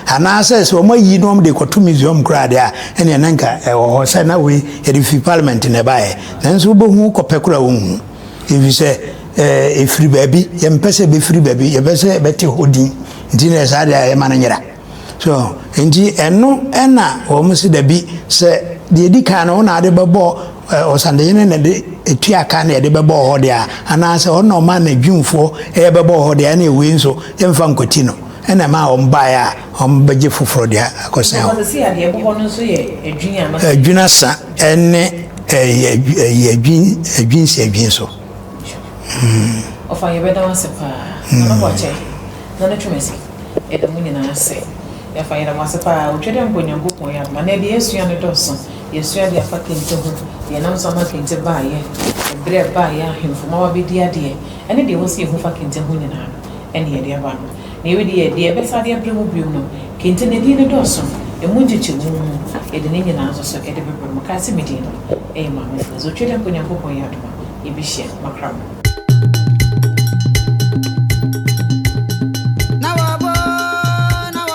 anaasɛ sɛ wɔn ayi na wɔn de kɔto museum koraa deɛ a ɛneɛ na nka ɛwɔ hɔ sɛ na wei yɛde fi parliament na ɛbaeɛ nanso wobɛhu kɔpɛ koraa wɔnhu ɛfiri sɛ Ɛfiri baabi, yɛmpɛ sɛ ɛbɛfiri baabi, yɛpɛ sɛ ɛbɛte hɔ din, nti na saa deɛ a yɛma no nyera. So, nti ɛno ɛna wɔn se dabi, sɛ deɛ ɛdi kan no wo na ade bɛbɔ ɔsandehene na de ɛtua ka na yɛde bɛbɔ hɔ deɛ a, anaasɛ ɔno na ɔma n'adwumfoɔ ɛyɛ bɛbɔ hɔ deɛ a, ɛna wei nso yɛmfa nkɔti no. Ɛna ɛma wɔn baeɛ a wɔn bɛgye foforɔ deɛ akɔsɛn hɔ. Adwini asa ɛne ɛyɛ adwini si adwini so. Ɔfa yɛbɛda wo ase paa. Nana Boakye, Nana Twumasi, yɛda mo nyinaa ase. Yɛfa yɛda mo ase paa. Otwa dɛ mpo Nyankopɔn yɛ adom a, nɛ deɛ yɛasua no dɔɔso. Yɛasua de afa kente ho, deɛ ɛnam so ama kente baeɛ, ɛberɛ a ɛbaeɛ, ahemfo ma wɔabɛdi adeɛ, ɛne deɛ ɛwɔ sɛ yɛhu fa kente ho nyinaa no, ɛne yɛde aba no. Na yɛwei deɛ, deɛ yɛbɛsa de abrɛ mo bio no, kente no edin no dɔɔso, ɛmu nkyekyɛmu mu, yɛde ne nyinaa nso so de bɛbrɛ mo. Kae sɛ me din no yɛ Maame Foozi. Otwa dɛ mpo Nyankopɔn yɛ adom a, yɛbɛhyia. Makra mo.